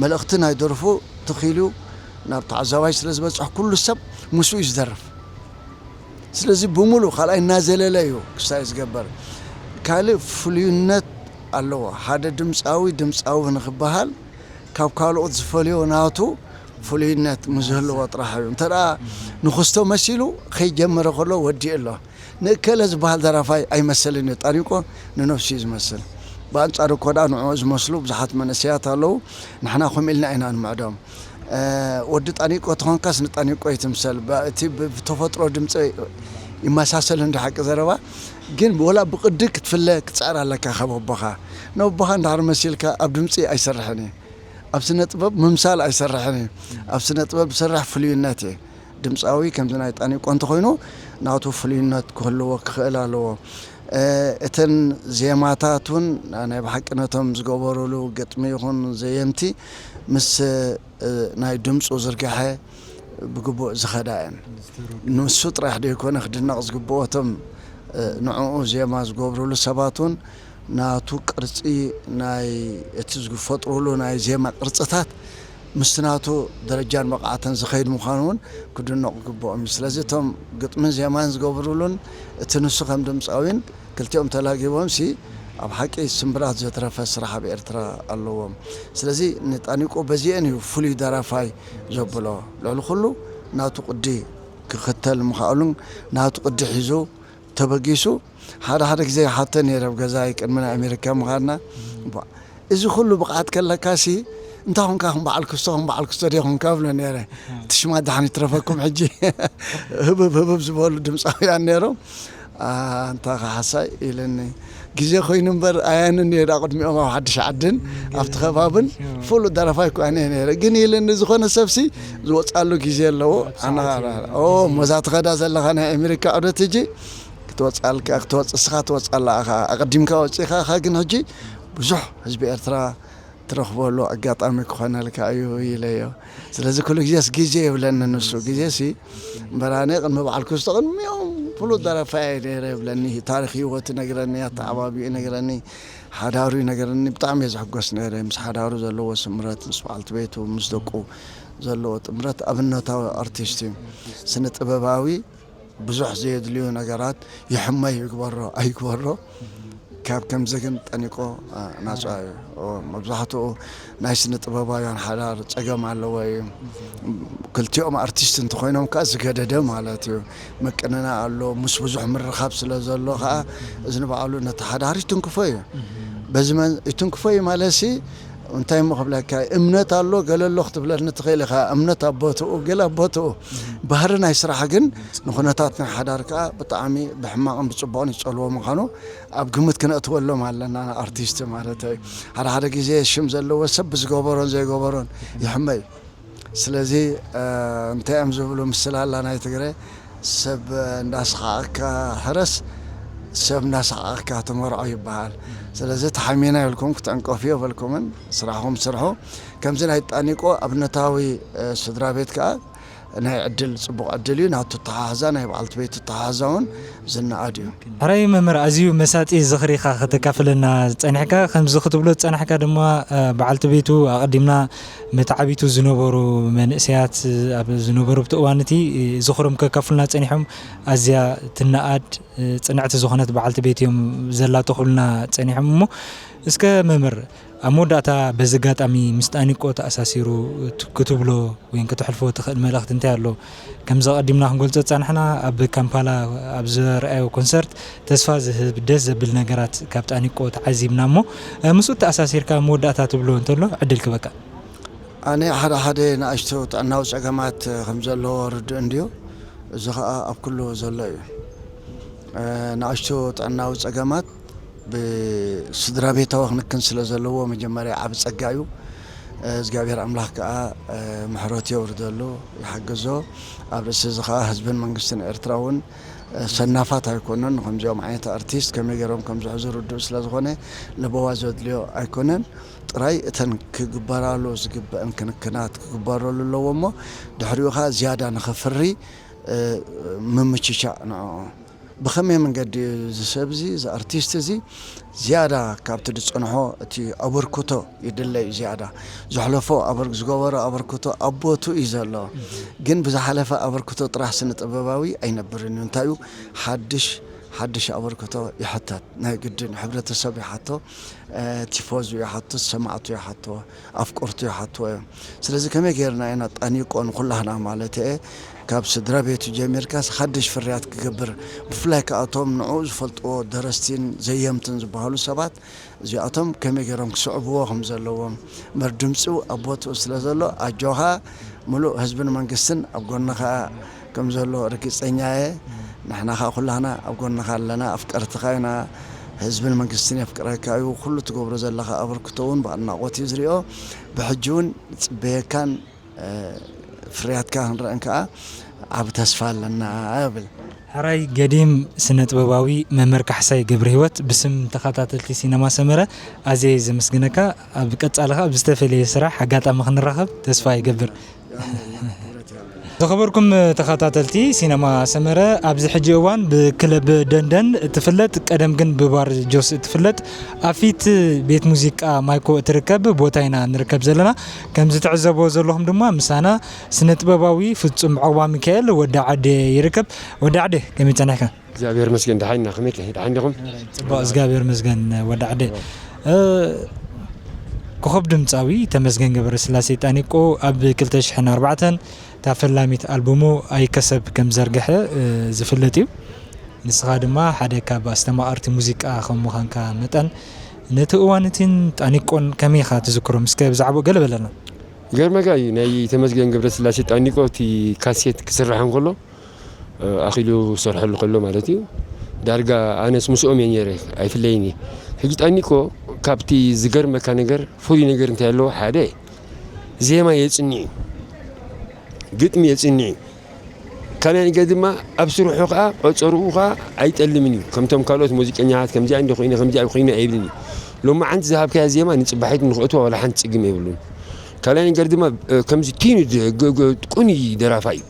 መልእኽቲ ናይ ደርፉ ትኺሉ ናብ ተዓዛባይ ስለ ዝበፅሕ፣ ኩሉ ሰብ ምስኡ እዩ ዝደርፍ። ስለዚ ብምሉእ ካልኣይ እናዘለለ እዩ ክሳይ ዝገበር። ካልእ ፍሉይነት ኣለዎ። ሓደ ድምፃዊ ድምፃዊ ንክበሃል ካብ ካልኦት ዝፈልዮ ናቱ ፍሉይነት ምዝህልዎ ጥራሕ እዩ። እንተ ደኣ ንክስቶ መሲሉ ከይጀመረ ከሎ ወዲኡ ኣሎ። ንእከለ ዝበሃል ደራፋይ ኣይመስልን እዩ። ጣኒቆ ንነፍሱ እዩ ዝመስል። ብኣንጻሩ እኮ ደኣ ንዕኡ ዝመስሉ ብዙሓት መንእሰያት ኣለዉ። ንሕና ከምኡ ኢልና ኢና ንምዕዶም። እ፣ ወዲ ጣኒቆ ተኾንካስ ንጣኒቆ እዩ ትምሰል። ባ-፣ እቲ ብ-፣ ብተፈጥሮ ድምፂ ይመሳሰል እንዲ ሓቂ ዘረባ፣ ግን ወላ ብቕዲ ክትፍለ ክትፅዕር ኣለካ ካብ ኣቦኻ። ንኣቦኻ እንድሕር መሲልካ ኣብ ድምፂ ኣይሰርሕን እዩ። ኣብ ስነ ጥበብ ምምሳል ኣይሰርሕን እዩ። ኣብ ስነ ጥበብ ዝሰርሕ ፍሉይነት እዩ። ድምፃዊ ከምዚ ናይ ጣኒቆ እንተኾይኑ ናቱ ፍሉይነት ክህልዎ ክኽእል ኣለዎ። እ፣ እተን ዜማታት እውን ናይ ብሓቂ ነቶም ዝገበሩሉ ግጥሚ ይኹን ዘየምቲ ምስ፣ እ፣ ናይ ድምፁ ዝርግሐ ብግቡእ ዝኸዳ እየን። ንሱ ጥራሕ ደይኮነ ክድነቕ ዝግብኦ፣ እቶም፣ እ፣ ንዕኡ ዜማ ዝገብሩሉ ሰባት እውን ናቱ ቅርጺ ናይ እቲ ዝፈጥሩሉ ናይ ዜማ ቅርጽታት ምስቲ ናቱ ደረጃን ብቕዓትን ዝኸይድ ምዃኑ እውን ክድነቑ ይግብኦም እዩ። ስለዚ እቶም ግጥምን ዜማን ዝገብሩሉን እቲ ንሱ ከም ድምጻዊን ክልቲኦም ተላጊቦም ሲ ኣብ ሓቂ ስምብራት ዘትረፈ ስራሕ ኣብ ኤርትራ ኣለዎም። ስለዚ ንጣኒቆ በዚአን እዩ ፍሉይ ደራፋይ ዘብሎ። ልዕሊ ኩሉ ናቱ ቅዲ ክኽተል ምኽኣሉን ናቱ ቅዲ ሒዙ ተበጊሱ፣ ሓደ ሓደ ግዜ ይሓተ ነይረ ኣብ ገዛይ ቅድሚ ናይ ኣሜሪካ ምኻድና። ባ-፣ እዚ ኩሉ ብቕዓት ከለካሲ እንታይ ኾንካ ከም በዓል ክስቶ፣ ከም በዓል ክስቶ ዶ ኾንካ እብሎ ነይረ። እቲ ሽማ ደሓን ይትረፈኩም ሕጂ። ህብብ ህብብ ዝበሉ ድምፃውያን ነይሮም። ኣ፣ ኣንታ ኸሓሳይ ኢለኒ። ግዜ ኮይኑ እምበር ኣያንን ነይሩ ኣቕድሚኦም ኣብ ሓድሽ ዓድን ኣብቲ ከባብን ፍሉጥ ደራፋይ እኮ ኣነ ነይረ። ግን ኢለኒ ዝኾነ ሰብሲ ዝወፅኣሉ ግዜ ኣለዎ። ኣና-፣ ኦ፣ ሞዛ ትኸዳ ዘለኻ ናይ ኣሜሪካ ዑደት ሕጂ ክትወፅኣልካ፣ ክትወፅ-፣ እስኻ ትወፅኣላ ኢኻ። ኣቐዲምካ ወፂእካ ኢኻ፣ ግን ሕጂ ብዙሕ ህዝቢ ኤርትራ ትረኽበሉ ኣጋጣሚ ክኾነልካ እዩ ኢለዮ። ስለዚ ኩሉ ግዜስ ግዜ ይብለኒ ንሱ። ግዜሲ እምበር ኣነ ቅድሚ በዓል ክስቶ ቅድሚኦም ፍሉጥ ደራፋይ እየ ነይረ ይብለኒ። ታሪኽ ህይወቱ ይነግረኒ፣ ኣተዓባቢኡ ይነግረኒ፣ ሓዳሩ ይነግረኒ። ብጣዕሚ እየ ዝሕጎስ ነይረ ምስ ሓዳሩ ዘለዎ ስምረት፣ ምስ በዓልቲ ቤቱ፣ ምስ ደቁ ዘለዎ ጥምረት ኣብነታዊ ኣርቲስት እዩ። ስነ ጥበባዊ ብዙሕ ዘየድልዩ ነገራት ይሕመ ይግበሮ ኣይግበሮ፣ ካብ ከምዚ ግን ጠኒቆ፣ አ፣ ናጻ እዩ። ኦ፣ መብዛሕትኡ ናይ ስነ ጥበባውያን ሓዳር ጸገም ኣለዎ እዩ። ክልቲኦም ኣርቲስት እንተኾይኖም ከኣ ዝገደደ ማለት እዩ። ምቅንና ኣሎ፣ ምስ ብዙሕ ምርኻብ ስለ ዘሎ ከኣ እዚ ንባዕሉ ነቲ ሓዳር ይትንክፎ እዩ። በዚ መን-፣ ይትንክፎ እዩ ማለትሲ እንታይ እሞ ክብለካ፣ እምነት ኣሎ፣ ገለ ኣሎ ክትብለኒ ትኽእል ኢኻ። እምነት ኣብ ቦትኡ፣ ገለ ኣብ ቦትኡ። ባህሪ ናይ ስራሕ ግን ንኹነታት ናይ ሓዳር ከኣ ብጣዕሚ ብሕማቕን ብጽቡቕን ይጸልዎ ምዃኑ ኣብ ግምት ክነእትወሎም ኣለና፣ ኣርቲስት ማለት እዩ። ሓደ ሓደ ግዜ ሽም ዘለዎ ሰብ ብዝገበሮን ዘይገበሮን ይሕመ እዩ። ስለዚ፣ እ፣ እንታይ እዮም ዝብሉ ምስላ ኣላ ናይ ትግረ፣ "ሰብ እንዳሰሓቐካ ሕረስ፣ ሰብ እንዳሰሓቐካ ትመርዖ" ይበሃል። ስለዚ ተሓሚና ኢልኩም ክትዕንቀፉ የበልኩምን፣ ስራሕኹም ስርሑ። ከምዚ ናይ ጣኒቆ ኣብነታዊ፣ እ፣ ስድራ ቤት ከኣ ናይ ዕድል ጽቡቕ ዕድል እዩ። ናቱ ኣተሓሕዛ፣ ናይ በዓልቲ ቤቱ ኣተሓሕዛ እውን ዝነኣድ እዩ። ሕራይ መምህር፣ ኣዝዩ መሳጢ ዝኽሪ ኢኻ ከተካፍለና ጸኒሕካ። ከምዚ ክትብሎ ዝጸናሕካ ድማ፣ እ፣ በዓልቲ ቤቱ ኣቐዲምና መተዓቢቱ ዝነበሩ መንእሰያት ኣብ ዝነበሩ ኣብቲ እዋን እቲ ዝኽሮም ከካፍሉና ጸኒሖም። ኣዝያ ትነኣድ፣ እ፣ ጽንዕቲ ዝኾነት በዓልቲ ቤት እዮም ዘላተኹልና ጸኒሖም። እሞ እስከ መምህር፣ ኣብ መወዳእታ በዚ ኣጋጣሚ ምስ ጣኒቆ ተኣሳሲሩ ት-፣ ክትብሎ ወይ ከተሕልፎ ትኽእል መልእኽቲ እንታይ ኣሎ? ከምዚ ኣቐዲምና ክንገልጾ ዝጸናሕና፣ ኣብ ካምፓላ ኣብ ዝረኣዮ ኮንሰርት ተስፋ ዝህብ ደስ ዘብል ነገራት ካብ ጣኒቆ ተዓዚብና እሞ፣ እ፣ ምስኡ ተኣሳሲርካ መወዳእታ ትብሎ እንተሎ ዕድል ክበካ። ኣነ ሓደ ሓደ ንኣሽቱ ጥዕናዊ ጸገማት ከም ዘለዎ ርዱእ እንድዩ። እዚ ኸኣ ኣብ ኩሉ ዘሎ እዩ። እ፣ ንኣሽቱ ጥዕናዊ ጸገማት ብስድራ ቤታዊ ክንክን ስለ ዘለዎ መጀመርያ ዓቢ ጸጋ እዩ። እግዚኣብሔር ኣምላኽ ከኣ፣ እ፣ ምሕረቱ የውርደሉ፣ ይሓግዞ። ኣብ ርእሲ እዚ ከኣ ህዝብን መንግስትን ኤርትራ እውን፣ እ፣ ሰናፋት ኣይኮኑን። ንከምዚኦም ዓይነት ኣርቲስት ከመይ ገይሮም ከም ዝሕዙ ርዱእ ስለ ዝኾነ፣ ለበዋ ዘድልዮ ኣይኮነን። ጥራይ እተን ክግበራሉ ዝግበአን ክንክናት ክግበረሉ ኣለዎ እሞ፣ ድሕሪኡ ከኣ ዝያዳ ንኸፍሪ፣ እ፣ ምምችቻእ ንዕኡ። ብኸመይ መንገዲ እዩ እዚ ሰብ እዚ፣ እዚ ኣርቲስት እዚ ዝያዳ ካብቲ ዝጸንሖ እቲ ኣበርክቶ ይድለ እዩ ዝያዳ። ዘሕለፎ ኣበር-፣ ዝገበሮ ኣበርክቶ ኣብ ቦትኡ እዩ ዘሎ። ግን ብዝሓለፈ ኣበርክቶ ጥራሕ ስነ ጥበባዊ ኣይነብርን እዩ። እንታይ እዩ? ሓድሽ፣ ሓድሽ ኣበርክቶ ይሕተት። ናይ ግድን ሕብረተሰብ ይሓቶ፣ እ፣ ቲፎዞ ይሓቶ፣ ሰማዕቱ ይሓቶ፣ ኣፍቀርቱ ይሓቶ እዮም። ስለዚ ከመይ ጌርና ኢና ጣኒቆ ንኹላህና ማለት እየ፣ ካብ ስድራ ቤቱ ጀሚርካስ ሓድሽ ፍርያት ክገብር፣ ብፍላይ ከኣ እቶም ንዕኡ ዝፈልጥዎ ደረስቲን ዘየምትን ዝበሃሉ ሰባት፣ እዚኣቶም ከመይ ገይሮም ክስዕብዎ ከም ዘለዎም፣ እምበር ድምፁ ኣብ ቦትኡ ስለ ዘሎ፣ ኣጆኻ፣ ምሉእ ህዝብን መንግስትን ኣብ ጎንኻ ከም ዘሎ ርግጸኛ እየ። ንሕና ኸኣ ኩላህና ኣብ ጎንኻ ኣለና፣ ኣፍቀርትኻ ኢና። ህዝብን መንግስትን የፍቅረካ እዩ። ኩሉ ትገብሮ ዘለኻ ኣበርክቶ እውን ብኣድናቖት እዩ ዝሪኦ። ብሕጂ እውን ንጽበየካን፣ እ፣ ፍርያትካ ክንረአን ከኣ ዓቢ ተስፋ ኣለና እብል። ሕራይ ገዲም ስነ ጥበባዊ መምህር ካሕሳይ ገብረ ህይወት፣ ብስም ተኸታተልቲ ሲነማ ሰመረ ኣዝየ ዘመስግነካ። ኣብ ቀጻሊ ከኣ ብዝተፈለየ ስራሕ ኣጋጣሚ ክንራኸብ ተስፋ ይገብር። ዝኸበርኩም ተኸታተልቲ ሲነማ ሰመረ፣ ኣብዚ ሕጂ እዋን ብክለብ ደንደን እትፍለጥ፣ ቀደም ግን ብባር ጆስ እትፍለጥ፣ ኣብ ፊት ቤት ሙዚቃ ማይኮ እትርከብ ቦታ ኢና ንርከብ ዘለና። ከምዚ ትዕዘቦ ዘለኹም ድማ ምሳና ስነ ጥበባዊ ፍጹም ዑቕባ ሚካኤል ወዲ ዓደ ይርከብ። ወዲ ዓደ፣ ከመይ ጸኒሕካ? እግዚኣብሔር ይመስገን፣ ደሓን ኢና። ከመይ ከ? ደሓን ዲኹም? ጽቡቕ፣ እግዚኣብሔር ይመስገን ወዲ ዓደ። እ፣ ኮኸብ ድምጻዊ ተመስገን ገብረስላሴ ጣኒቆ ኣብ ክልተ ሽሕን ኣርባዕተን እታ ፈላሚት ኣልቡሙ ኣይከሰብ ከም ዘርግሐ፣ እ፣ ዝፍለጥ እዩ። ንስኻ ድማ ሓደ ካብ ኣስተማቐርቲ ሙዚቃ ከም ምዃንካ መጠን፣ ነቲ እዋን እቲን ጣኒቆን ከመይ ኢኻ ትዝክሮም? እስከ ብዛዕባኡ ገለ በለና። ይገርመካ እዩ፣ ናይ ተመስገን ገብረስላሴ ጣኒቆ እቲ ካሴት ክስራሕ እንከሎ፣ እ፣ ኣኺሉ ክሰርሐሉ ከሎ ማለት እዩ። ዳርጋ ኣነስ ምስኦም እየ ነይረ፣ ኣይፍለይን እየ። ሕጂ ጣኒቆ ካብቲ ዝገርመካ ነገር፣ ፍሉይ ነገር እንታይ ኣለዎ? ሓደ ዜማ የጽንዕ እዩ፣ ግጥሚ የጽንዕ እዩ። ካልኣይ ነገር ድማ ኣብ ስርሑ ከኣ፣ ቆጸርኡ ከኣ ኣይጠልምን እዩ። ከምቶም ካልኦት ሙዚቀኛታት ከምዚኣ እንደ ኮይነ፣ ከምዚኣ ኮይነ ኣይብልን እዩ። ሎማዓንቲ ዝሃብካያ ዜማ ንጽባሒት ንኽእትዋ ዋላ ሓንቲ ጽግም የብሉን። ካልኣይ ነገር ድማ፣ እ፣ ከምዚ ቲኑ ድ-፣ ግ-፣ ግ-፣ ቁኑይ ደራፋይ እዩ።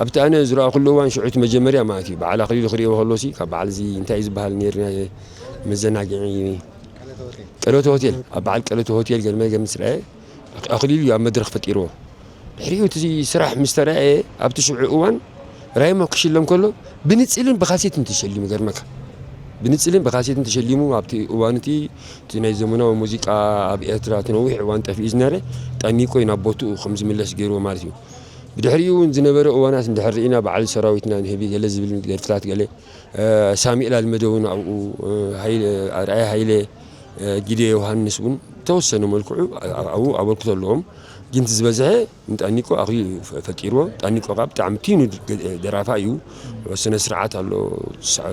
ኣብቲ ኣነ ዝረኣኹሉ እዋን ሽዑ እቲ መጀመርያ ማለት እዩ። በዓል ኣኽሊሉ ክርእዮ ከሎ ሲ፣ ካብ በዓል እዚ እንታይ እዩ ዝበሃል ነይሩ ናይ መዘናግዒ? ቀለተ ሆቴል። ኣብ በዓል ቀለተ ሆቴል ገለ መገለ ምስ ረኣየ፣ ኣኽ-፣ ኣኽሊሉ እዩ ኣብ መድረኽ ፈጢርዎ። ድሕሪኡ እቲ ስራሕ ምስ ተራእየ፣ ኣብቲ ሽዑ እዋን ራይሞ ክሽለም ከሎ ብንጽልን ብኻሴትን ተሸሊሙ፣ ገርመካ። ብንጽልን ብኻሴትን ተሸሊሙ፣ ኣብቲ እዋን እቲ፣ እቲ ናይ ዘመናዊ ሙዚቃ ኣብ ኤርትራ እቲ ነዊሕ እዋን ጠፊኡ ዝነበረ ጣኒቆ እዩ ናብ ቦትኡ ከም ዝምለስ ገይርዎ ማለት እዩ። ብድሕሪኡ እውን ዝነበረ እዋናት እንድሕር ርኢና፣ በዓል ሰራዊትና ንህቢ ገለ ዝብል ደርፍታት ገለ፣ እ፣ ሳሙኤል ኣልመደ እውን ኣብኡ፣ እ፣ ሃይለ፣ ኣርኣያ ሃይለ፣ እ፣ ጊደ ዮሃንስ እውን ተወሰነ መልክዑ ኣብኡ ኣበርክቶ ኣለዎም። ግን እቲ ዝበዝሐ ንጣኒቆ ኣኽሊሉ እዩ ፈ-፣ ፈጢርዎ። ጣኒቆ ከዓ ብጣዕሚ ቲኑ ድ-፣ ገ-፣ ደራፋ እዩ። ስነ ስርዓት ኣሎ። ሳ-፣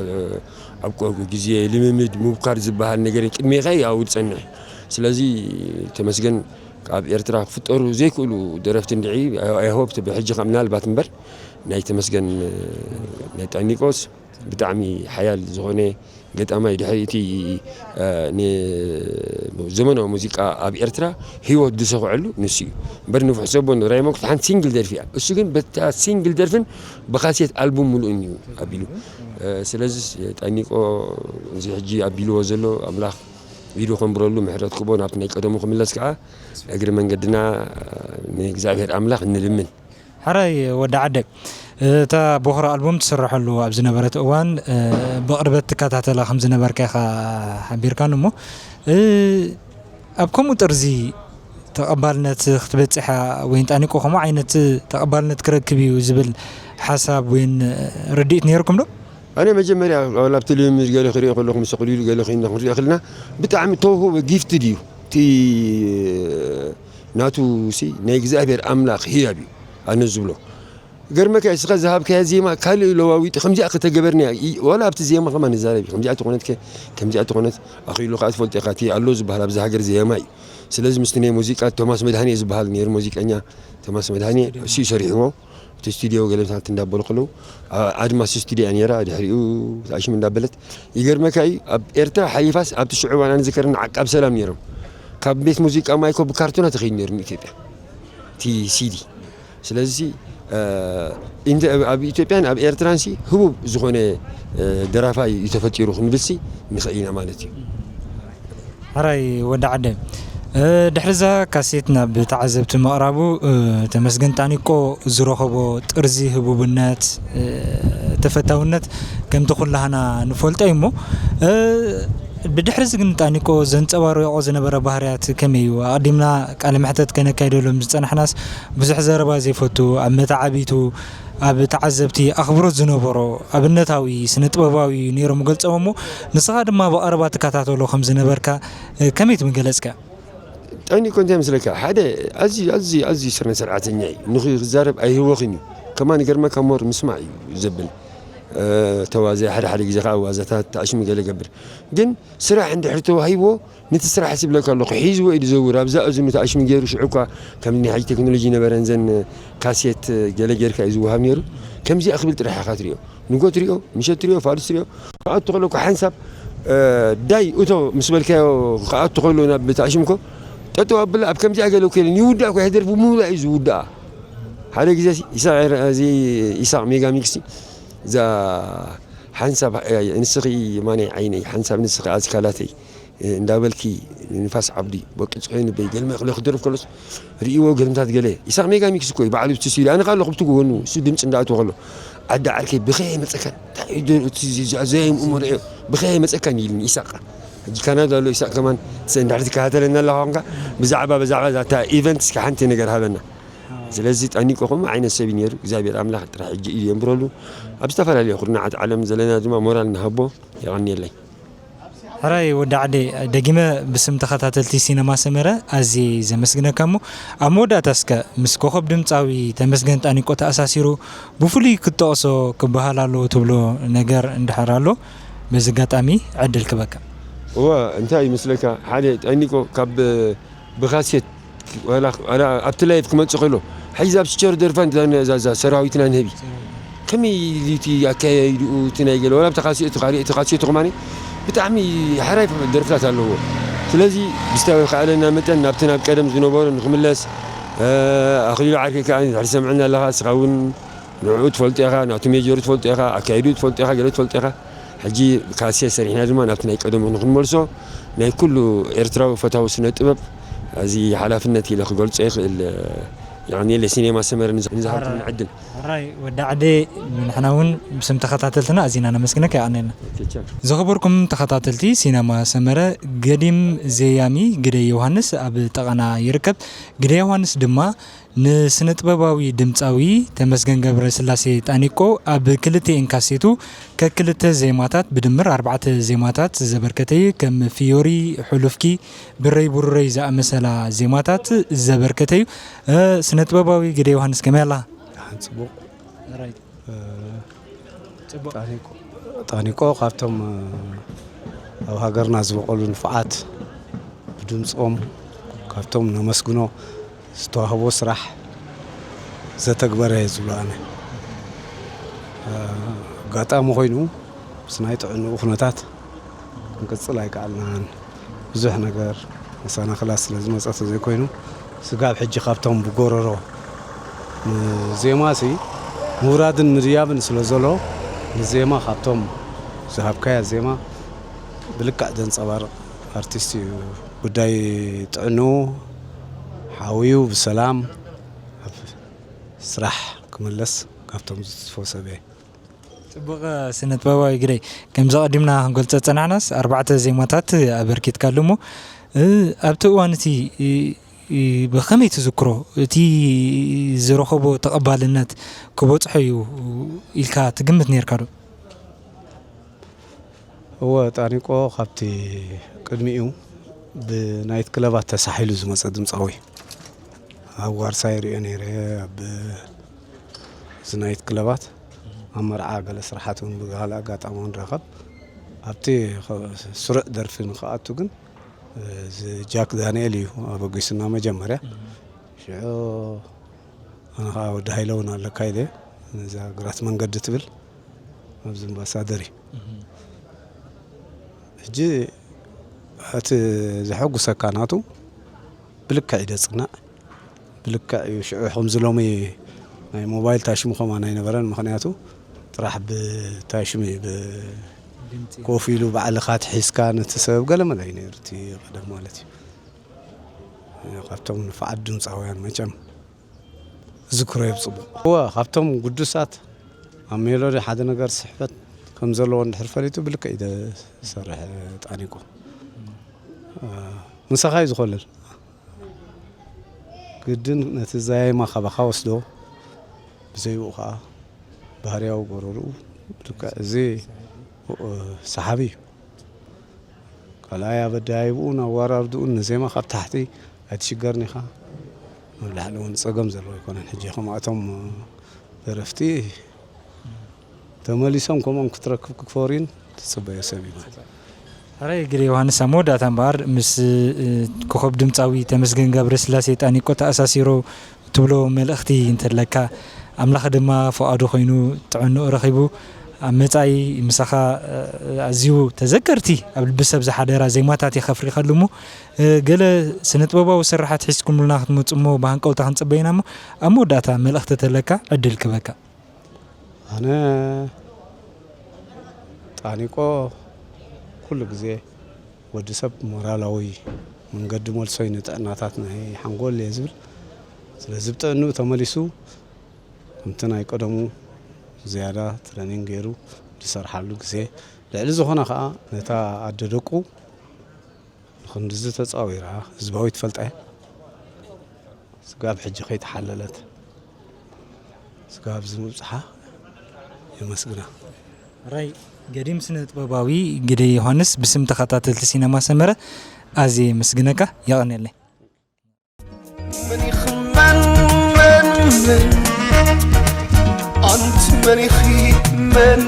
ኣብ ቆ-፣ ግዜ ልምምድ ምብካር ዝበሃል ነገር ቅድሜኻ እዩ ኣብኡ ዝጸንሕ። ስለዚ ተመስገን ኣብ ኤርትራ ክፍጠሩ ዘይክእሉ ደረፍቲ እንድዒ፣ I hope ብሕጂ ካብ ምናልባት እምበር ናይ ተመስገን፣ ናይ ጣኒቆስ ብጣዕሚ ሓያል ዝኾነ ገጣማይ ድሕሪ እቲ፣ እ፣ ንዘመናዊ ሙዚቃ ኣብ ኤርትራ ህይወት ዝሰኹዐሉ ንሱ እዩ። እምበር ንፍሕ ዘቦን ራይሞክት ሓንቲ ሲንግል ደርፊ እያ። እሱ ግን በታ ሲንግል ደርፍን ብካሴት ኣልቡም ምሉእን እዩ ኣቢሉ። እ፣ ስለዚ ጣኒቆ እዚ ሕጂ ኣቢልዎ ዘሎ ኣምላኽ ኢዱ ከንብረሉ ምሕረት ክቦ ናብቲ ናይ ቀደሙ ክምለስ ከዓ እግሪ መንገድና ንእግዚኣብሔር ኣምላኽ እንልምን። ሕራይ ወዲ ዓደ፣ እታ ቦኽሪ ኣልቡም ትስረሐሉ ኣብ ዝነበረት እዋን፣ እ፣ ብቕርበት ትከታተላ ከም ዝነበርካ ኢኻ ሓቢርካኒ እሞ፣ እ፣ ኣብ ከምኡ ጥርዚ ተቐባልነት ክትበጽሕ ወይ ጣኒቆ ከምኡ ዓይነት ተቐባልነት ክረክብ እዩ ዝብል ሓሳብ ወይ ርድኢት ነይርኩም ዶ? ኣነ መጀመርያ ኣብ ኣብቲ ልምምድ ገለ ክሪኦ ከለኹ፣ ምስ ኣኽሊሉ ገለ ኮይንና ክንሪኦ ከለና፣ ብጣዕሚ ተውህቦ ጊፍትድ እዩ። እቲ ናቱ ሲ ናይ እግዚኣብሔር ኣምላኽ ህያብ እዩ፣ ኣነ ዝብሎ። ገርመካ እስኻ ዝሃብካያ ዜማ ካልእ ለዋዊጢ ከምዚኣ ከተገበርና ይ-፣ ዋላ ኣብቲ ዜማ ከማን ንዛረብ እዩ። ከምዚኣ ተኾነት ከ፣ ከምዚኣ ተኾነት ኣኽሊሉ ከኣ ትፈልጦ ኢኻ፣ እቲ ኣሎ ዝበሃል ኣብዚ ሃገር ዜማ እዩ። ስለዚ ምስቲ ናይ ሙዚቃ ቶማስ መድሃኔ ዝበሃል ነይሩ ሙዚቀኛ፣ ቶማስ መድሃኔ እሱ እዩ ሰሪሕዎ። እቲ ስቱድዮ ገለታት እንዳበሉ ከለዉ፣ ኣ-፣ ኣድማስ ስቱድዮ እያ ነይራ፣ ድሕሪኡ ተኣሽም እንዳበለት። ይገርመካ እዩ፣ ኣብ ኤርትራ ሓሊፋስ ኣብቲ ሽዑ እዋን ኣነ ዝከረኒ ዓቃብ ሰላም ነይሮም። ካብ ቤት ሙዚቃ ማይኮ ብካርቶና ተኸይዱ ነይሩ ንኢትዮጵያ። እቲ ሲዲ። ስለዚ ኣብ ኢትዮጵያን ኣብ ኤርትራንሲ ህቡብ ዝኾነ ደራፋይ እዩ ተፈጢሩ ክንብልሲ ንኽእል ኢና ማለት እዩ። ሕራይ ወዲ ዓደ፣ ድሕሪ እዛ ካሴት ናብ ተዓዘብቲ ምቕራቡ፣ ተመስገን ጣኒቆ ዝረኸቦ ጥርዚ ህቡብነት፣ ተፈታውነት ከምቲ ኩላህና ንፈልጦ እዩ እሞ፣ ብድሕሪ እዚ ግን ጣኒቆ ዘንጸባርቆ ዝነበረ ባህርያት ከመይ እዩ? ኣቐዲምና ቃለ መሕተት ከነካይደሎም ዝጸናሕናስ ብዙሕ ዘረባ ዘይፈቱ፣ ኣብ መተዓቢቱ ኣብ ተዓዘብቲ ኣኽብሮት ዝነበሮ ኣብነታዊ ስነ ጥበባዊ እዩ ነይሮም ገልጾም እሞ፣ ንስኻ ድማ ብቐረባ ትከታተሎ ከም ዝነበርካ ከመይ ትምገለጽካ? ጠኒቆ እንታይ መስለካ ሓደ ኣዝዩ ኣዝዩ ኣዝዩ ስርነ ስርዓተኛ እዩ ንክዛረብ ኣይህወኽን እዩ ከማን ገርመካ ሞር ምስማዕ እዩ ዘብል ተዋዘ ሓደ ሓደ ግዜ ከዓ ዋዛታት ተኣሽሙ ገለ ገብር ግን ስራሕ እንድሕር ተዋሂብዎ ነቲ ስራሕ ዝብለካ ኣለኹ ሒዝዎ ኢሉ ዘውር ኣብዛ እዝኑ ተኣሽሙ ገይሩ ሽዑ እኳ ከም ናይ ሕጂ ቴክኖሎጂ ነበረን ዘን ካሴት ገለ ጌርካ እዩ ዝወሃብ ነይሩ ከምዚኣ ክብል ጥራሕ ኢኻ ትሪኦ ንጎ ትሪኦ ምሸት ትሪኦ ፋዱስ ትሪኦ ክኣቱ ከሎ እኳ ሓንሳብ ዳይ እቶ ምስ በልካዮ ክኣቱ ከሎ ናብ ተኣሽምኮ ጠጠው ኣብላ ኣብ ከምዚኣ ገለ እኮ የለን ይውዳእ እኮ ይሕደር ብምውዳእ እዩ ዝውዳኣ ሓደ ግዜ ኢሳቅ ሜጋ ሚክሲ እዛ ሓንሳብ ንስኺ ማነይ ዓይነይ ሓንሳብ ንስኺ ኣዝካላተይ እንዳበልኪ ንፋስ ዓብዲ በቂ ጽሑይ ንበይ ገልመ ክለ ክደርፍ ከሎስ ርእይዎ ገልምታት ገለ ኢሳቅ ሜጋ ሚክስ እኮ እዩ ባዕሉ ብትስ ኢሉ ኣነ ካለኹ ብትጎ ወኑ እሱ ድምፂ እንዳኣትዎ ከሎ ዓዲ ዓርከይ ብኸየ መፀካን እንታይ እዩ እቲ ዘያይም እሞ ርእዮ ብኸየ መፀካን ኢልኒ ኢሳቅ ሕጂ ካናዳ ኣሎ ኢሳቅ ከማን እንድሕር ትከታተለና ኣለኻ ኮንካ ብዛዕባ ብዛዕባ ዛታ ኢቨንት እስከ ሓንቲ ነገር ሃበና ስለዚ ጠኒቆ ከምኡ ዓይነት ሰብ እዩ ነይሩ እግዚኣብሔር ኣምላኽ ጥራሕ ሕጂ እዩ የንብረሉ ኣብ ዝተፈላለዩ ኩርናዓት ዓለም ዘለና ድማ ሞራል ንሃቦ የቐንየለይ ሕራይ ወዲ ዓደይ ደጊመ ብስም ተኸታተልቲ ሲነማ ሰመረ ኣዝየ ዘመስግነካ እሞ ኣብ መወዳእታ እስከ ምስ ኮኸብ ድምፃዊ ተመስገን ጣኒቆ ተኣሳሲሩ ብፍሉይ ክጠቕሶ ክበሃል ኣለዎ ትብሎ ነገር እንድሕር ኣሎ በዚ ኣጋጣሚ ዕድል ክበካ እወ እንታይ ይመስለካ ሓደ ጠኒቆ ካብ ብኻሴት ኣብቲ ላይፍ ክመፅእ ከሎ ሕዚ ኣብ ስቸር ደርፋ እዛ ሰራዊትና ንህቢ ከመይ ኢሉ እቲ ኣካያይድኡ እቲ ናይ ገለ ወላ ተኻሲኡ ተኻሪኡ ተኻሲኡ ተኾማኒ ብጣዕሚ ሓራይ ደርፍታት ኣለዎ ስለዚ ብዝተኻእለና መጠን ናብቲ ናብ ቀደም ዝነበሩ ንክምለስ ኣኽሊሉ ዓርከይ ከዓ ድሕሪ ሰምዐና ኣለኻ እስኻ እውን ንዕኡ ትፈልጦ ኢኻ ናቱ ሜጀሩ ትፈልጦ ኢኻ ኣካይድኡ ትፈልጦ ኢኻ ገለ ትፈልጦ ኢኻ ሕጂ ካሴ ሰሪሕና ድማ ናብቲ ናይ ቀደሙ ንክንመልሶ ናይ ኩሉ ኤርትራዊ ፈታዊ ስነ ጥበብ እዚ ሓላፍነት ኢለ ክገልጾ ይኽእል የቐንየለይ ሲኔማ ሰመረ ንዝሃብኩም ዕድል ሕራይ ወዲ ዓደ ንሕና እውን ብስም ተኸታተልትና ኣዚና ነመስግነካ የቐንየልና ዝኸበርኩም ተኸታተልቲ ሲነማ ሰመረ ገዲም ዘያሚ ግደ ዮሃንስ ኣብ ጠቐና ይርከብ ግደ ዮሃንስ ድማ ንስነ ጥበባዊ ድምፃዊ ተመስገን ገብረስላሴ ጣኒቆ ኣብ ክልቲኤን ካሴቱ ከክልተ ዜማታት ብድምር ኣርባዕተ ዜማታት ዘበርከተ እዩ። ከም ፍዮሪ፣ ሕሉፍኪ፣ ብረይ ቡሩረይ ዝኣመሰላ ዜማታት ዘበርከተ እዩ። ስነ ጥበባዊ ግደ ዮሃንስ ከመይ ኣላ? ጽቡቅ። ጣኒቆ ካብቶም ኣብ ሃገርና ዝበቐሉ ንፉዓት ብድምፆም ካብቶም ነመስግኖ ዝተዋህቦ ስራሕ ዘተግበረ እየ ዝብሎ ኣነ ኣጋጣሚ ኮይኑ ምስ ናይ ጥዕንኡ ኩነታት ክንቅፅል ኣይከኣልናን ብዙሕ ነገር መሰናኽላት ስለ ዝመፀ ተዘይኮይኑ ስጋብ ሕጂ ካብቶም ብጎረሮ ንዜማ ሲ ምውራድን ምድያብን ስለ ዘሎ ንዜማ ካብቶም ዝሃብካያ ዜማ ብልክዕ ዘንፀባርቕ ኣርቲስት እዩ። ጉዳይ ጥዕንኡ ሓውዩ ብሰላም ኣብ ስራሕ ክምለስ ካብቶም ዝትስፎ ሰብ እየ። ጽቡቕ ስነ ጥበባዊ ግደይ። ከምዚ ቀዲምና ክንገልጾ ዝጸናሕናስ ኣርባዕተ ዜማታት ኣበርኪትካሉ እሞ ኣብቲ እዋን እቲ ብኸመይ ትዝክሮ? እቲ ዝረኸቦ ተቐባልነት ክበጽሖ እዩ ኢልካ ትግምት ነይርካ ዶ? እወ ጣኒቆ ካብቲ ቅድሚኡ ብናይት ክለባት ተሳሒሉ ዝመጸ ድምጻዊ ኣብ ዋርሳይ ሪኦ ነይረ ኣብ ዝናይት ክለባት ኣብ መርዓ ገለ ስራሓት እውን ብካልእ ኣጋጣሚ ንረኸብ ኣብቲ ስሩዕ ደርፊ ንክኣቱ ግን እዚ ጃክ ዳንኤል እዩ ኣበጊሱና መጀመርያ ሽዑ ኣነ ከዓ ወዲ ሃይለ እውን ኣለካ ኢለ ነዛ ግራት መንገዲ ትብል ኣብዚ ኣምባሳደር እዩ ሕጂ እቲ ዘሐጉሰካ ናቱ ብልክዕ እዩ ደፅናዕ ብልክዕ እዩ ሽዑ ከምዚ ሎሚ ናይ ሞባይል ታሽሙ ከማን ኣይነበረን። ምኽንያቱ ጥራሕ ብታሽሙ እዩ፣ ብ-፣ ድምፂ። ኮፍ ኢሉ ባዕልኻ ትሒዝካ ነቲ ሰብ ገለመለ እዩ ነይሩ፣ እቲ ቀደም ማለት እዩ። ካብቶም ንፉዓት ድምፃውያን መቸም ዝክሮ እዩ ብፅቡቕ። እወ፣ ካብቶም ግዱሳት ኣብ ሜሎዲ ሓደ ነገር ስሕበት ከም ዘለዎ እንድሕር ፈሊጡ ብልክዕ እዩ ዝሰርሕ ጣኒቆ። ምሳኻ እዩ ዝኾልል። ግድን ነቲ ዛይማ ካባኻ ወስዶ፣ ብዘይኡ ከዓ ባህርያዊ ጎረርኡ ልክዕ እዚ ሰሓቢ እዩ። ካልኣይ ኣበዳይብኡን ኣወራርድኡን ንዜማ ካብ ታሕቲ ኣይትሽገርን ኢኻ። ኣብ ላዕሊ እውን ጸገም ዘለዎ ኣይኮነን። ሕጂ ከምኣቶም ደረፍቲ ተመሊሶም ከምኦም ክትረክብ ክትፈርዩን ትጽበዮ ሰብ እዩ ማለት። ሕራይ ግደ ዮሃንስ፣ ኣብ መወዳእታ እምበኣር ምስ፣ እ፣ ኮኸብ ድምጻዊ ተመስገን ገብረስላሴ ጣኒቆ ተኣሳሲሮ ትብሎ መልእኽቲ እንተለካ፣ ኣምላኽ ድማ ፍቓዱ ኮይኑ ጥዕንኡ ረኺቡ ኣብ መጻኢ ምሳኻ፣ እ፣ ኣዝዩ ተዘከርቲ ኣብ ልቢ ሰብ ዝሓደራ ዜማታት እየ ከፍሪኸሉ እሞ፣ እ፣ ገለ ስነ ጥበባዊ ስርሓት ሒዝኩምልና ክትመጹ እሞ ብሃንቀውታ ክንጽበ ኢና እሞ፣ ኣብ መወዳእታ መልእኽቲ ተለካ ዕድል ክበካ። ኣነ ጣኒቆ ኩሉ ግዜ ወዲ ሰብ ሞራላዊ መንገዲ መልሶይ ንጥዕናታት ናይ ሓንጎል እየ ዝብል። ስለዚ ብጥዕንኡ ተመሊሱ ከምቲ ናይ ቀደሙ ዝያዳ ትረኒንግ ገይሩ ዝሰርሓሉ ግዜ ልዕሊ ዝኾነ ከዓ ነታ ኣደ ደቁ ንኽንድዚ ተጻዊራ ህዝባዊት ፈልጣ እያ። ስጋብ ሕጂ ከይተሓለለት ስጋብ ኣብዚ ምብጽሓ የመስግና። ራይ ገዲም ስነ ጥበባዊ ግደይ ዮሃንስ ብስም ተኸታተልቲ ሲነማ ሰመረ ኣዝየ የመስግነካ። የቐንየለይ። መን ይኽመን መን ኣንቲ መን ኢኺ መን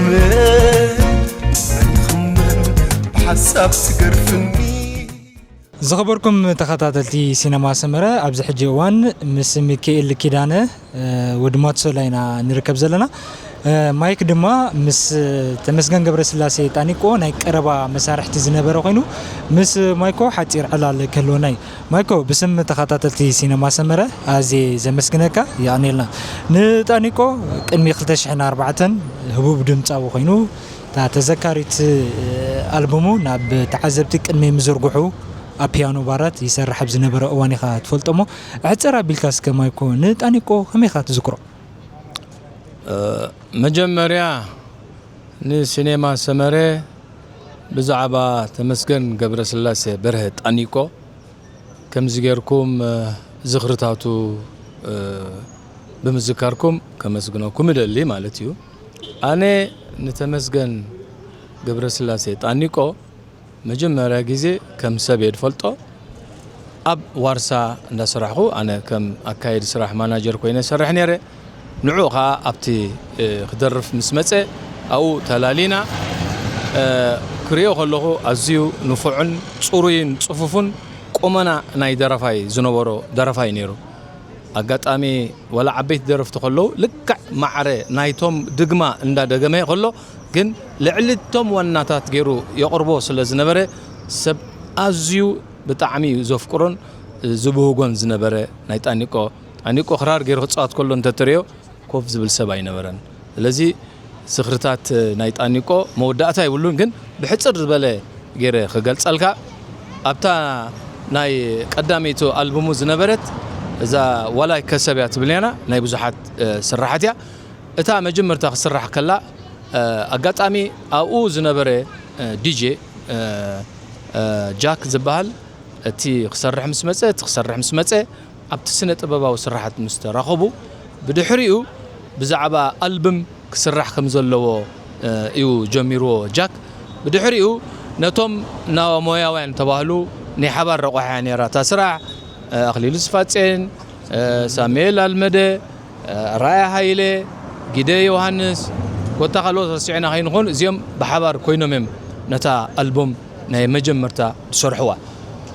መን መን ይኽመን ብሓሳብ ትገርፍኒ። ዝኸበርኩም ተኸታተልቲ ሲነማ ሰመረ፣ ኣብዚ ሕጂ እዋን ምስ ሚካኤል ኪዳነ፣ እ፣ ወዲ ማትሶላ ኢና ንርከብ ዘለና። እ፣ ማይክ ድማ ምስ ተመስገን ገብረስላሴ ጣኒቆ ናይ ቀረባ መሳርሕቲ ዝነበረ ኮይኑ፣ ምስ ማይኮ ሓጺር ዕላል ክህልወና እዩ። ማይኮ፣ ብስም ተኸታተልቲ ሲነማ ሰመረ ኣዝየ ዘመስግነካ፣ የቐንየልና። ንጣኒቆ ቅድሚ ክልተ ሽሕን ኣርባዕተን ህቡብ ድምጻዊ ኮይኑ፣ እታ ተዘካሪት፣ እ፣ ኣልቡሙ ናብ ተዓዘብቲ ቅድሚ ምዝርግሑ ኣብ ፒያኖ ባራት ይሰርሕ ኣብ ዝነበረ እዋን ኢኻ ትፈልጦ እሞ፣ ኣሕጽር ኣቢልካ እስከ ማይኮ ንጣኒቆ ከመይ ኢኻ ትዝክሮ? እ፣ መጀመርያ ንሲኔማ ሰመረ ብዛዕባ ተመስገን ገብረስላሴ በርሀ ጣኒቆ ከምዚ ጌርኩም፣ እ፣ ዝኽርታቱ፣ እ፣ ብምዝካርኩም ከመስግነኩም እደሊ ማለት እዩ። ኣነ ንተመስገን ገብረስላሴ ጣኒቆ መጀመርያ ግዜ ከም ሰብ እየ ዝፈልጦ። ኣብ ዋርሳ እንዳሰራሕኹ ኣነ ከም ኣካየዲ ስራሕ ማናጀር ኮይነ እሰርሕ ነይረ። ንዕኡ ኸኣ ኣብቲ፣ እ፣ ክደርፍ ምስ መጸ ኣብኡ ተላሊና። እ፣ ክርእዮ ከለኹ ኣዝዩ ንፉዕን ጽሩይን ጽፉፍን ቁመና ናይ ደራፋይ ዝነበሮ ደራፋይ ነይሩ። ኣጋጣሚ ዋላ ዓበይቲ ደረፍቲ ከለዉ ልክዕ ማዕረ ናይቶም ድግማ እንዳደገመ ከሎ ግን ልዕሊ እቶም ዋናታት ገይሩ የቕርቦ ስለ ዝነበረ ሰብ ኣዝዩ ብጣዕሚ እዩ ዘፍቅሮን ዝብህጎን ዝነበረ ናይ ጣኒቆ። ጣኒቆ ክራር ገይሩ ክጻወት ከሎ እንተትርእዮ ኮፍ ዝብል ሰብ ኣይነበረን። ስለዚ ዝኽርታት ናይ ጣኒቆ መወዳእታ የብሉን፣ ግን ብሕጽር ዝበለ ገይረ ክገልጸልካ፣ ኣብታ ናይ ቀዳመይቲ ኣልቡሙ ዝነበረት እዛ ዋላይ ከሰብ እያ ትብል ኔራ፣ ናይ ብዙሓት፣ እ፣ ስራሓት እያ። እታ መጀመርታ ክስራሕ ከላ፣ እ፣ ኣጋጣሚ ኣብኡ ዝነበረ፣ እ፣ ዲጄ፣ እ፣ እ፣ ጃክ ዝበሃል እቲ ክሰርሕ ምስ መጸ፣ እቲ ክሰርሕ ምስ መጸ፣ ኣብቲ ስነ ጥበባዊ ስራሓት ምስ ተራኸቡ፣ ብድሕሪኡ ብዛዕባ ኣልብም ክስራሕ ከም ዘለዎ፣ እ፣ እዩ ጀሚርዎ ጃክ። ብድሕሪኡ ነቶም ናሞያውያን ተባህሉ ናይ ሓባር ረቋሒ እያ ነይራ እታ ስራሕ። እ፣ ኣኽሊሉ ስፋጼን፣ እ፣ ሳሙኤል ኣልመደ፣ እ፣ ራያ ሃይለ፣ ጊደ ዮሃንስ፣ ኮታ ካልኦት ረሲዕና ከይንኾን እዚኦም ብሓባር ኮይኖም እዮም ነታ ኣልቡም ናይ መጀመርታ ዝሰርሕዋ።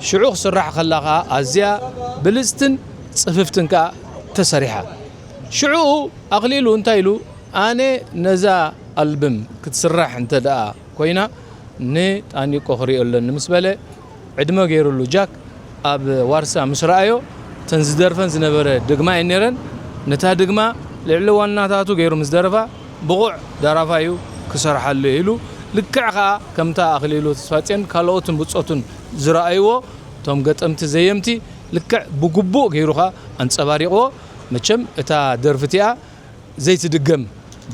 ሽዑ ክስራሕ ከላ ኸኣ ኣዝያ ብልጽትን ጽፍፍትን ከኣ ተሰሪሓ። ሽዑ ኣኽሊሉ እንታይ ኢሉ፣ ኣነ ነዛ ኣልብም ክትስራሕ እንተ ደኣ ኮይና ንጣኒቆ ክርእዮ ኣለኒ ምስ በለ፣ ዕድመ ገይሩሉ ጃክ ኣብ ዋርሳ ምስ ረኣዮ፣ እተን ዝደርፈን ዝነበረ ድግማ እየን ነይረን። ነታ ድግማ ልዕሊ ዋናታቱ ገይሩ ምስ ደረፋ፣ ብቑዕ ደራፋይ እዩ፣ ክሰርሓሉ እየ ኢሉ። ልክዕ ከኣ ከምታ ኣኽሊሉ ተስፋጽዮን ካልኦትን ብጾቱን ዝረኣይዎ፣ እቶም ገጠምቲ ዘየምቲ ልክዕ ብግቡእ ገይሩ ከኣ ኣንጸባሪቕዎ። መቸም እታ ደርፊ እቲኣ ዘይትድገም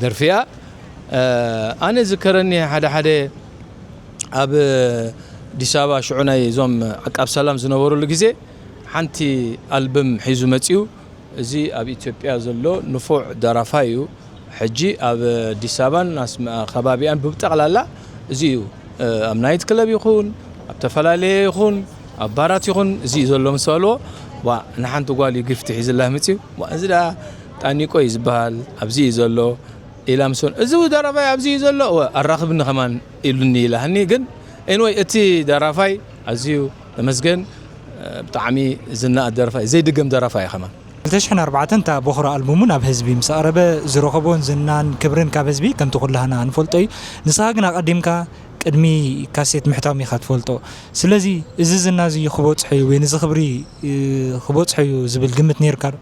ደርፊ እያ። እ፣ ኣነ ዝከረኒ ሓደ ሓደ ኣብ ኣዲስ ኣበባ ሽዑ ናይ እዞም ዓቃብ ሰላም ዝነበሩሉ ግዜ ሓንቲ ኣልበም ሒዙ መጺኡ። እዚ ኣብ ኢትዮጵያ ዘሎ ንፉዕ ደራፋይ እዩ። ሕጂ ኣብ ኣዲስ ኣበባን ኣስመ-፣ ከባቢኣን ብጠቕላላ እዚ እዩ። እ፣ ኣብ ናይት ክለብ ይኹን፣ ኣብ ተፈላለየ ይኹን፣ ኣብ ባራት ይኹን፣ እዚ እዩ ዘሎ ምስ በልዎ፣ ዋ፣ ንሓንቲ ጓል እዩ ጊፍቲ ሒዝላ መጺኡ። ዋ፣ እዚ ደኣ ጣኒቆ እዩ ዝበሃል፣ ኣብዚ እዩ ዘሎ ኢላ ምስ በል-፣ እዚ ደራፋይ ኣብዚ እዩ ዘሎ፣ ወ-፣ ኣራኽብኒ ከማን ኢሉኒ ኢላኒ። ግን ኤንወይ እቲ ደራፋይ ኣዝዩ ተመስገን፣ እ፣ ብጣዕሚ ዝነኣድ ደራፋይ፣ ዘይድገም ደራፋይ እዩ ከማን። ክልተ ሽሕን ኣርባዕተን እታ ቦኽሪ ኣልቡሙ ናብ ህዝቢ ምስ ኣቕረበ ዝረኸቦን ዝናን ክብርን ካብ ህዝቢ ከምቲ ኩላህና ንፈልጦ እዩ። ንስኻ ግን ኣቐዲምካ ቅድሚ ካሴት ምሕታሙ ኢኻ ትፈልጦ። ስለዚ እዚ ዝና እዚ ክበጽሖ እዩ ወይ ነዚ ክብሪ፣ እ፣ ክበጽሖ እዩ ዝብል ግምት ነይርካ ዶ?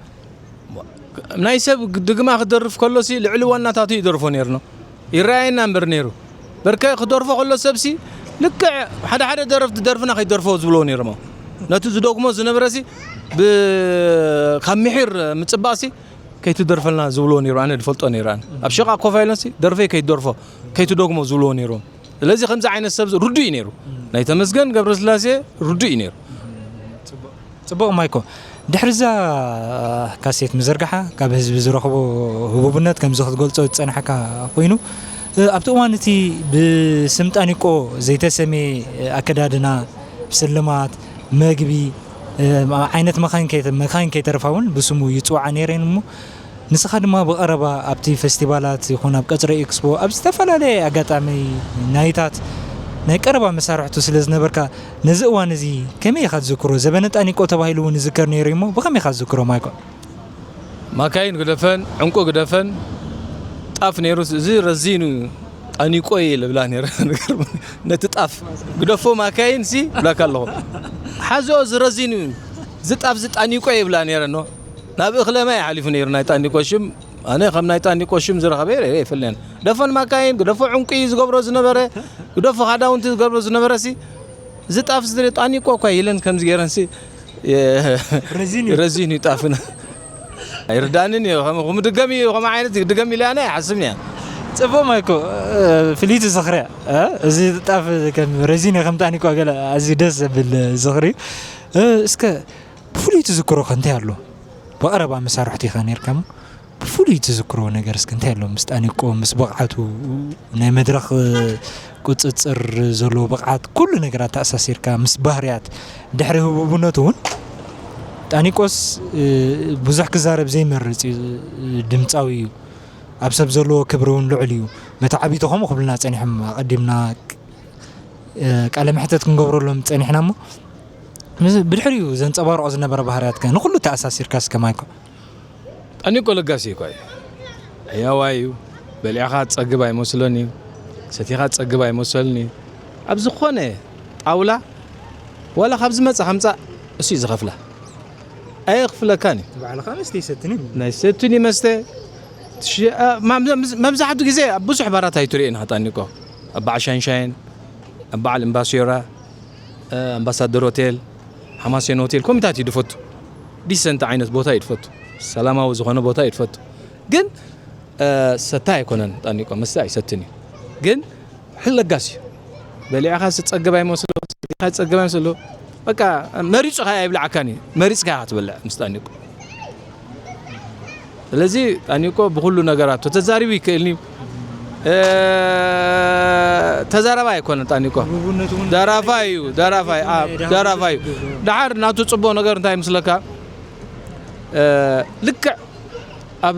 ናይ ሰብ ድግማ ክደርፍ ከሎሲ ልዕሊ ዋናታቱ ይደርፎ ነይሩ ነው። ይረኣየና እምበር ነይሩ። በርከ ክደርፎ ከሎ ሰብሲ ልክዕ ሓደ ሓደ ደረፍቲ ደርፍና ከይደርፎ ዝብልዎ ነይሮም። ነቲ ዝደግሞ ዝነበረሲ ብ-፣ ካብ ምሒር ምጽባእሲ ከይትደርፈልና ዝብልዎ ነይሩ። ኣነ ዝፈልጦ ነይሩ። ኣነ ኣብ ሽቓ ኮፍ ኢሎንሲ ደርፈይ ከይትደርፎ፣ ከይትደግሞ ዝብልዎ ነይሮም። ስለዚ ከምዚ ዓይነት ሰብ ርዱእ እዩ ነይሩ። ናይ ተመስገን ገብረስላሴ ርዱእ እዩ ነይሩ። ጽቡቕ ማይኮ፣ ድሕሪ እዛ ካሴት ምዝርጋሓ ካብ ህዝቢ ዝረኽቦ ህቡብነት ከምዚ ክትገልጾ ዝጸናሕካ ኮይኑ፣ እ፣ ኣብቲ እዋን እቲ ብስም ጣኒቆ ዘይተሰምየ ኣከዳድና፣ ስልማት፣ መግቢ፣ እ፣ ዓይነት መኻይን ከይተ-፣ መኻይን ከይተረፋ እውን ብስሙ ይጽውዓ ነይረን እሞ፣ ንስኻ ድማ ብቐረባ ኣብቲ ፈስቲቫላት ይኹን ኣብ ቀጽሪ ኤክስፖ ኣብ ዝተፈላለየ ኣጋጣሚ ናይታት ናይ ቀረባ መሳርሕቱ ስለ ዝነበርካ፣ ነዚ እዋን እዚ ከመይ ኢኻ ትዝክሮ? ዘበነ ጣኒቆ ተባሂሉ እውን ይዝከር ነይሩ እሞ ብኸመይ ኢኻ ትዝክሮ ማይኮ? ማካይን ግደፈን፣ ዕንቁ ግደፈን፣ ጣፍ ነይሩ፣ እዚ ረዚኑ ጣኒቆ እየ ልብላ ነይረ። ነቲ ጣፍ ግደፎ ማካይን ሲ ብላካ ኣለኹ። ሓዝኦ እዚ ረዚኑ፣ እዚ ጣፍ እዚ ጣኒቆ እየ ይብላ ነይረ ኖ። ናብ እኽለ ማይ ሓሊፉ ነይሩ ናይ ጣኒቆ ሽም። ኣነ ከም ናይ ጣኒቆ ሽም ዝረኸበ የለ፣ የለ፣ ኣይፈልጥን። ግደፎን ማካይን፣ ግደፎ ዕንቁ እዩ ዝገብሮ ዝነበረ፣ ግደፎ ካዳውንቲ ዝገብሮ ዝነበረ ሲ፣ እዚ ጣፍ እዚ ጣኒቆ እኳ ኢለን ከምዚ ገይረን ሲ፣ የ-፣ ረዚን እዩ። ረዚን እዩ ጣፍና። ኣይርዳንን እዩ። ከም፣ ከም ድገም እዩ፣ ከም ዓይነት ድገም ኢለ ኣነ ኣይሓስብን እያ። ጽቡቕ ማይኮ፣ እ፣ ፍልይቲ ዝኽሪ እያ። እ፣ እዚ ጣፍ ከም ረዚን እዩ፣ ከም ጣኒቆ ገለ ኣዝዩ ደስ ዘብል ዝኽሪ እዩ። እ፣ እስከ ብፍሉይ ትዝክሮ ከ እንታይ ኣሎ? ብቐረባ መሳርሕቲ ኢኻ ነይርካ እሞ፣ ብፍሉይ ትዝክሮ ነገር እስከ እንታይ ኣሎ? ምስ ጣኒቆ፣ ምስ ብቕዓቱ፣ ናይ መድረኽ ቁጽጽር ዘለዎ ብቕዓት፣ ኩሉ ነገራት ተኣሳሲርካ፣ ምስ ባህርያት፣ ድሕሪ ህቡብነቱ እውን፣ ጣኒቆስ፣ እ፣ ብዙሕ ክዛረብ ዘይመርጽ እዩ፣ ድምጻዊ እዩ። ኣብ ሰብ ዘለዎ ክብሪ እውን ልዑል እዩ። መተዓቢቱ ከምኡ ክብልና ጸኒሖም፣ ኣቐዲምና፣ እ፣ ቃለ መሕተት ክንገብረሎም ጸኒሕና እሞ፣ ምስ-፣ ብድሕሪኡ ዘንጸባርቖ ዝነበረ ባህርያት ከ ንኹሉ ተኣሳሲርካ እስከ ማይኮ? ጣኒቆ ለጋሲ እኳ እዩ። ሕያዋይ እዩ። በሊዕኻ ትጸግብ ኣይመስሎን እዩ። ሰቲኻ ትጸግብ ኣይመስሎን እዩ። ኣብ ዝኾነ ጣውላ ዋላ ካብ ዝመጽእ ከምጻእ እሱ እዩ ዝኸፍላ። ኣየኽፍለካን እዩ። ባዕልኻ መስተ ይሰትን እዩ። ናይ ሰትን እዩ መስተ። ትሽ-፣ ኣ፣ ማም-፣ መብዛሕትኡ ግዜ ኣብ ብዙሕ ባራት ኣይትርእዮን ኢኻ ጣኒቆ። ኣብ በዓል ሻንሻይን፣ ኣብ በዓል እምባሲዮራ፣ እ፣ ኣምባሳደር ሆቴል፣ ሓማሴን ሆቴል፣ ከምኡታት እዩ ዝፈቱ። ዲሰንት ዓይነት ቦታ እዩ ዝፈቱ። ሰላማዊ ዝኾነ ቦታ እዩ ዝፈቱ። ግን፣ እ፣ ሰታይ ኣይኮነን ጣኒቆ፣ መስተ ኣይሰትን እዩ። ግን ሕል ለጋስ እዩ። በሊዕኻ ዝጸግብ ኣይመስሎ፣ ሰቲኻ ዝጸግብ ኣይመስሎ። በቃ መሪጹ ከኣ ኣይብልዓካን እዩ። መሪጽካ ኢኻ ትበልዕ ምስ ጣኒቆ። ስለዚ ጣኒቆ ብኹሉ ነገራቱ ተዛሪቡ ይክእል እዩ። እ፣ ተዛራባይ ኣይኮነን ጣኒቆ። ህቡብነቱ እውን ደራፋይ እዩ፣ ደራፋይ፣ አ፣ ደራፋይ እዩ። ደሓር ናቱ ጽቡቕ ነገር እንታይ ምስለካ? እ፣ ልክዕ ኣብ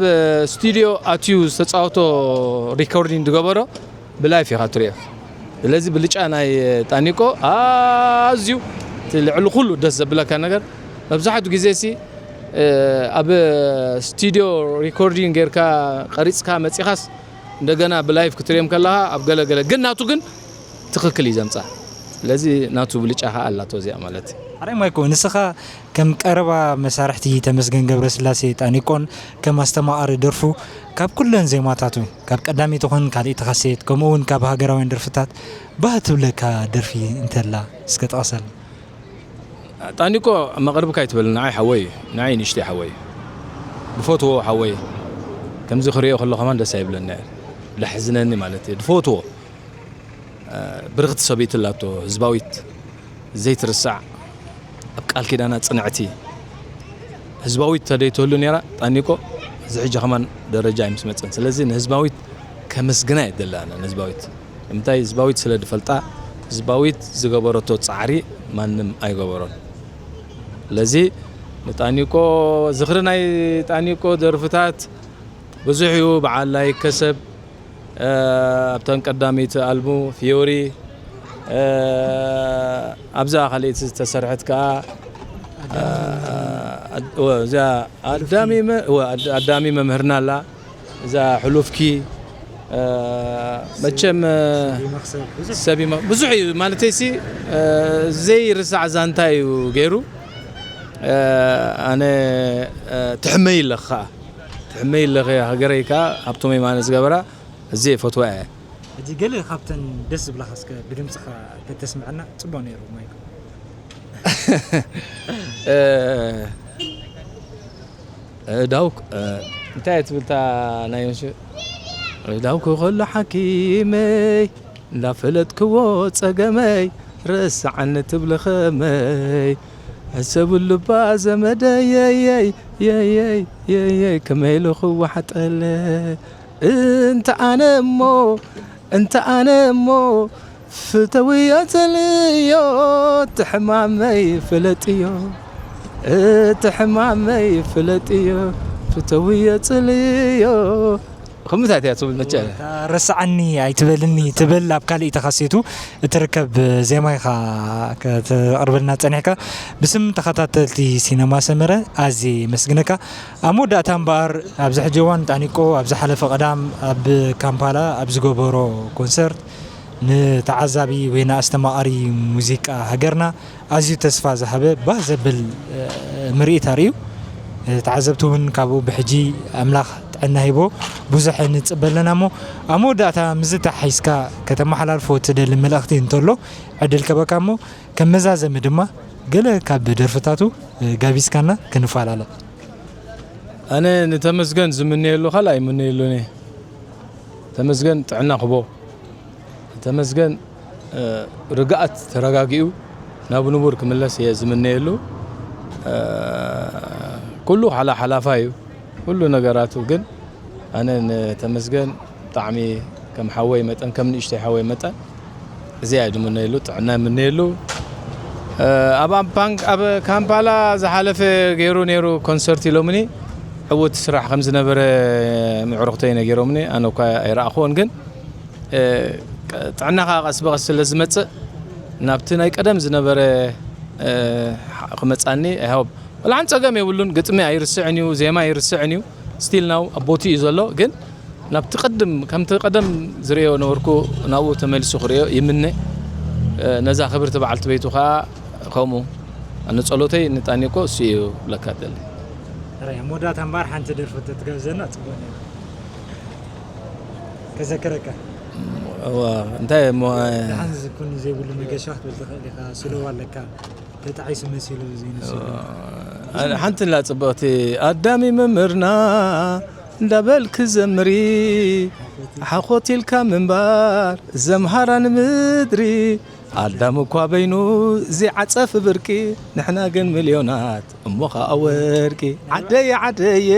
ስቱድዮ ኣትዩ ዝተጻወቶ ሪኮርዲንግ ዝገበሮ ብላይፍ ኢኻ ትርእዮ። ስለዚ ብልጫ ናይ ጣኒቆ ኣዝዩ እቲ ልዕሊ ኩሉ ደስ ዘብለካ ነገር መብዛሕትኡ ግዜ ሲ፣ እ፣ ኣብ ስቱድዮ ሪኮርዲንግ ጌርካ ቀሪጽካ መጺኻስ እንደገና ብላይፍ ክትርእዮም ከለኻ ኣብ ገለ ገለ ግን ናቱ ግን ትኽክል እዩ ዘምጻ። ስለዚ ናቱ ብልጫ ከኣ ኣላቶ እዚኣ ማለት እዩ። ኣራይ ማይኮ፣ ንስኻ ከም ቀረባ መሳርሕቲ ተመስገን ገብረስላሴ ጣኒቆን ከም ኣስተማቓሪ ደርፉ፣ ካብ ኩለን ዜማታቱ፣ ካብ ቀዳመይቲ ኾን ካልኣይቲ ካሴት፣ ከምኡ እውን ካብ ሃገራውያን ደርፍታት ባህ ትብለካ ደርፊ እንተላ እስከ ጥቐሰልና። ጣኒቆ መቕርብካ ኣይትበል፣ ንዓይ ሓወይ እዩ፣ ንዓይ ንእሽተይ ሓወይ እዩ። ብፈትዎ ሓወይ ከምዚ ክሪኦ ከሎ ከማን ደስ ኣይብለኒ፣ ደሕዝነኒ ማለት እዩ። ዝፈትዎ ብርኽቲ ሰበይቲ ኣላቶ ህዝባዊት ዘይትርሳዕ፣ ኣብ ቃል ኪዳና ጽንዕቲ ህዝባዊት ተደይትህሉ ነይራ ጣኒቆ፣ እዚ ሕጂ ከማን ደረጃ ኣይምስመጸን። ስለዚ ንህዝባዊት ከመስግና እየ ደላ፣ ኣነ ንህዝባዊት። ንምንታይ? ህዝባዊት ስለ ዝፈልጣ፣ ህዝባዊት ዝገበረቶ ጻዕሪ ማንም ኣይገበሮን። ስለዚ ንጣኒቆ፣ ዝኽሪ ናይ ጣኒቆ ደርፍታት ብዙሕ እዩ። በዓል ኣይከሰብ፣ እ፣ ኣብተን ቀዳመይቲ ኣልቡ ፊዮሪ፣ እ፣ ኣብዛ ካልኣይቲ ዝተሰርሐት ከኣ፣ እ፣ ኣድ-፣ ወ-፣ እዚኣ ኣዳሚ መ-፣ ወ-፣ ኣድ-፣ ኣዳሚ መምህርና ኣላ። እዛ ሕሉፍኪ፣ እ፣ መቸም፣ እ፣ ሰብ ይመ-፣ ብዙሕ እዩ ማለተይሲ፣ እ፣ ዘይርሳዕ ዛንታ እዩ ገይሩ። እ፣ ኣነ፣ እ፣ ትሕመይ ኣለኻ፣ ትሕመይ ኣለኺ ሃገረይ ከኣ ሃብቶም የማነ ዝገበራ፣ እዚ እየ ፈትዋ እየ። ሕጂ ገለ ካብተን ደስ ዝብላኻ እስከ ብድምጽኻ ተተስምዐና ጽቡቕ ነይሩ ማይኮ። እ፣ እ፣ ዳውክ፣ እ፣ እንታይ እያ ትብል እታ ናይ ምሽ-፣ እ፣ ዳውክ ከሎ ሓኪመይ እንዳፈለጥክዎ ጸገመይ ረስዓኒ ትብሊ ኸመይ ሕሰብሉ እባ ዘመደይ የየይ የየይ የየይ ከመይ ኢሉ ክወሓጠለይ እንተ ኣነ እሞ እንተ ኣነ እሞ ፍተውዮ ጽልዮ እቲ ሕማመይ ፍለጥዮ እቲ ሕማመይ ፍለጥዮ ፍተውዮ ጽልዮ ከምታት እያ ትብል መቸ እታ ረስዓኒ ኣይትበልኒ ትብል ኣብ ካልእ ተኻሴቱ እትርከብ ዜማ ኢኻ ከተቕርበልና ጸኒሕካ። ብስም ተኸታተልቲ ሲነማ ሰመረ ኣዝየ የመስግነካ። ኣብ መወዳእታ እምበኣር፣ ኣብዚ ሕጂ እዋን ጣኒቆ ኣብ ዝሓለፈ ቀዳም ኣብ ካምፓላ ኣብ ዝገበሮ ኮንሰርት ንተዓዛቢ ወይ ንኣስተማቓሪ ሙዚቃ ሃገርና ኣዝዩ ተስፋ ዝሃበ ባህ ዘብል፣ እ፣ ምርኢት ኣርእዩ። እ፣ ተዓዘብቲ እውን ካብኡ ብሕጂ ኣምላኽ ጥዕና ሂቦ ብዙሕ ንጽበ ኣለና እሞ ኣብ መወዳእታ ምስዚ ተሓሒዝካ ከተመሓላልፎ እትደሊ መልእኽቲ እንተሎ ዕድል ከበካ እሞ ከም መዛዘሚ ድማ ገለ ካብ ደርፍታቱ፣ እ፣ ጋቢዝካና ክንፈላለ። ኣነ ንተመስገን ዝምነየሉ ካልእ ኣይምነየሉን እየ። ተመስገን ጥዕና ክቦ። ተመስገን፣ እ፣ ርግኣት ተረጋጊኡ ናብ ንቡር ክምለስ እየ ዝምነየሉ። እ፣ ኩሉ ሓላ ሓላፋ እዩ፣ ኩሉ ነገራቱ። ግን ኣነ ንተመስገን ብጣዕሚ ከም ሓወይ መጠን፣ ከም ንእሽተይ ሓወይ መጠን፣ እዚ እየ ዝምነየሉ፣ ጥዕና ይምነየሉ። እ፣ ኣብ ኣምፓንግ-፣ ኣብ ካምፓላ ዝሓለፈ ገይሩ ነይሩ ኮንሰርት ኢሎምኒ። ዕዉት ስራሕ ከም ዝነበረ ምዕሩኽተይ ነጊሮምኒ። ኣነ እኳ ኣይረኣኽዎን፣ ግን፣ እ፣ ቅ-፣ ጥዕና ኸኣ ቀስ ብቐስ ስለ ዝመጽእ፣ ናብቲ ናይ ቀደም ዝነበረ፣ እ፣ ሓ-፣ ክመጻኒ ኣይሃቦ። ወላ ሓንቲ ጸገም የብሉን። ግጥሚ ኣይርስዕን እዩ፣ ዜማ ኣይርስዕን እዩ። ስቲል ናው ኣብ ቦትኡ እዩ ዘሎ። ግን ናብቲ ቅድም፣ ከምቲ ቀደም ዝርእዮ ነበርኩ፣ ናብኡ ተመሊሱ ክርእዮ ይምነ። እ፣ ነዛ ክብርቲ በዓልቲ ቤቱ ኸኣ ከምኡ። ኣነ ጸሎተይ ንጣኒቆ እሱ እዩ ብለካ ደሊ። ሕራይ፣ ኣብ መወዳእታ እምበኣር ሓንቲ ደርፊ ተትጋብዘና ጽቡቕ ነይሩ። ከዘክረካ። እዋ፣ እንታይ እሞ፣ እ፣ ደሓን ዝኩን ዘይብሉ መገሻ ክትብል ትኽእል ኢኻ፣ ስሎው ኣለካ። ተጣዒሱ መሲሉ ዘይንሱ። ኣነ ሓንቲ ላ ጽብቕቲ ኣዳሚ መምህርና እንዳበልክ ዘምሪ፣ ሓኾት ኢልካ ምንባር ዘምሃራ ንምድሪ። ኣዳም እኳ በይኑ ዘይዓጸፍ ብርቂ፣ ንሕና ግን ሚልዮናት እሞ ኸኣ ወርቂ። ዓደየ ዓደየ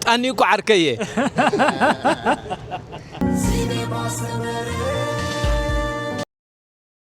ጣኒቆ ዓርከየ።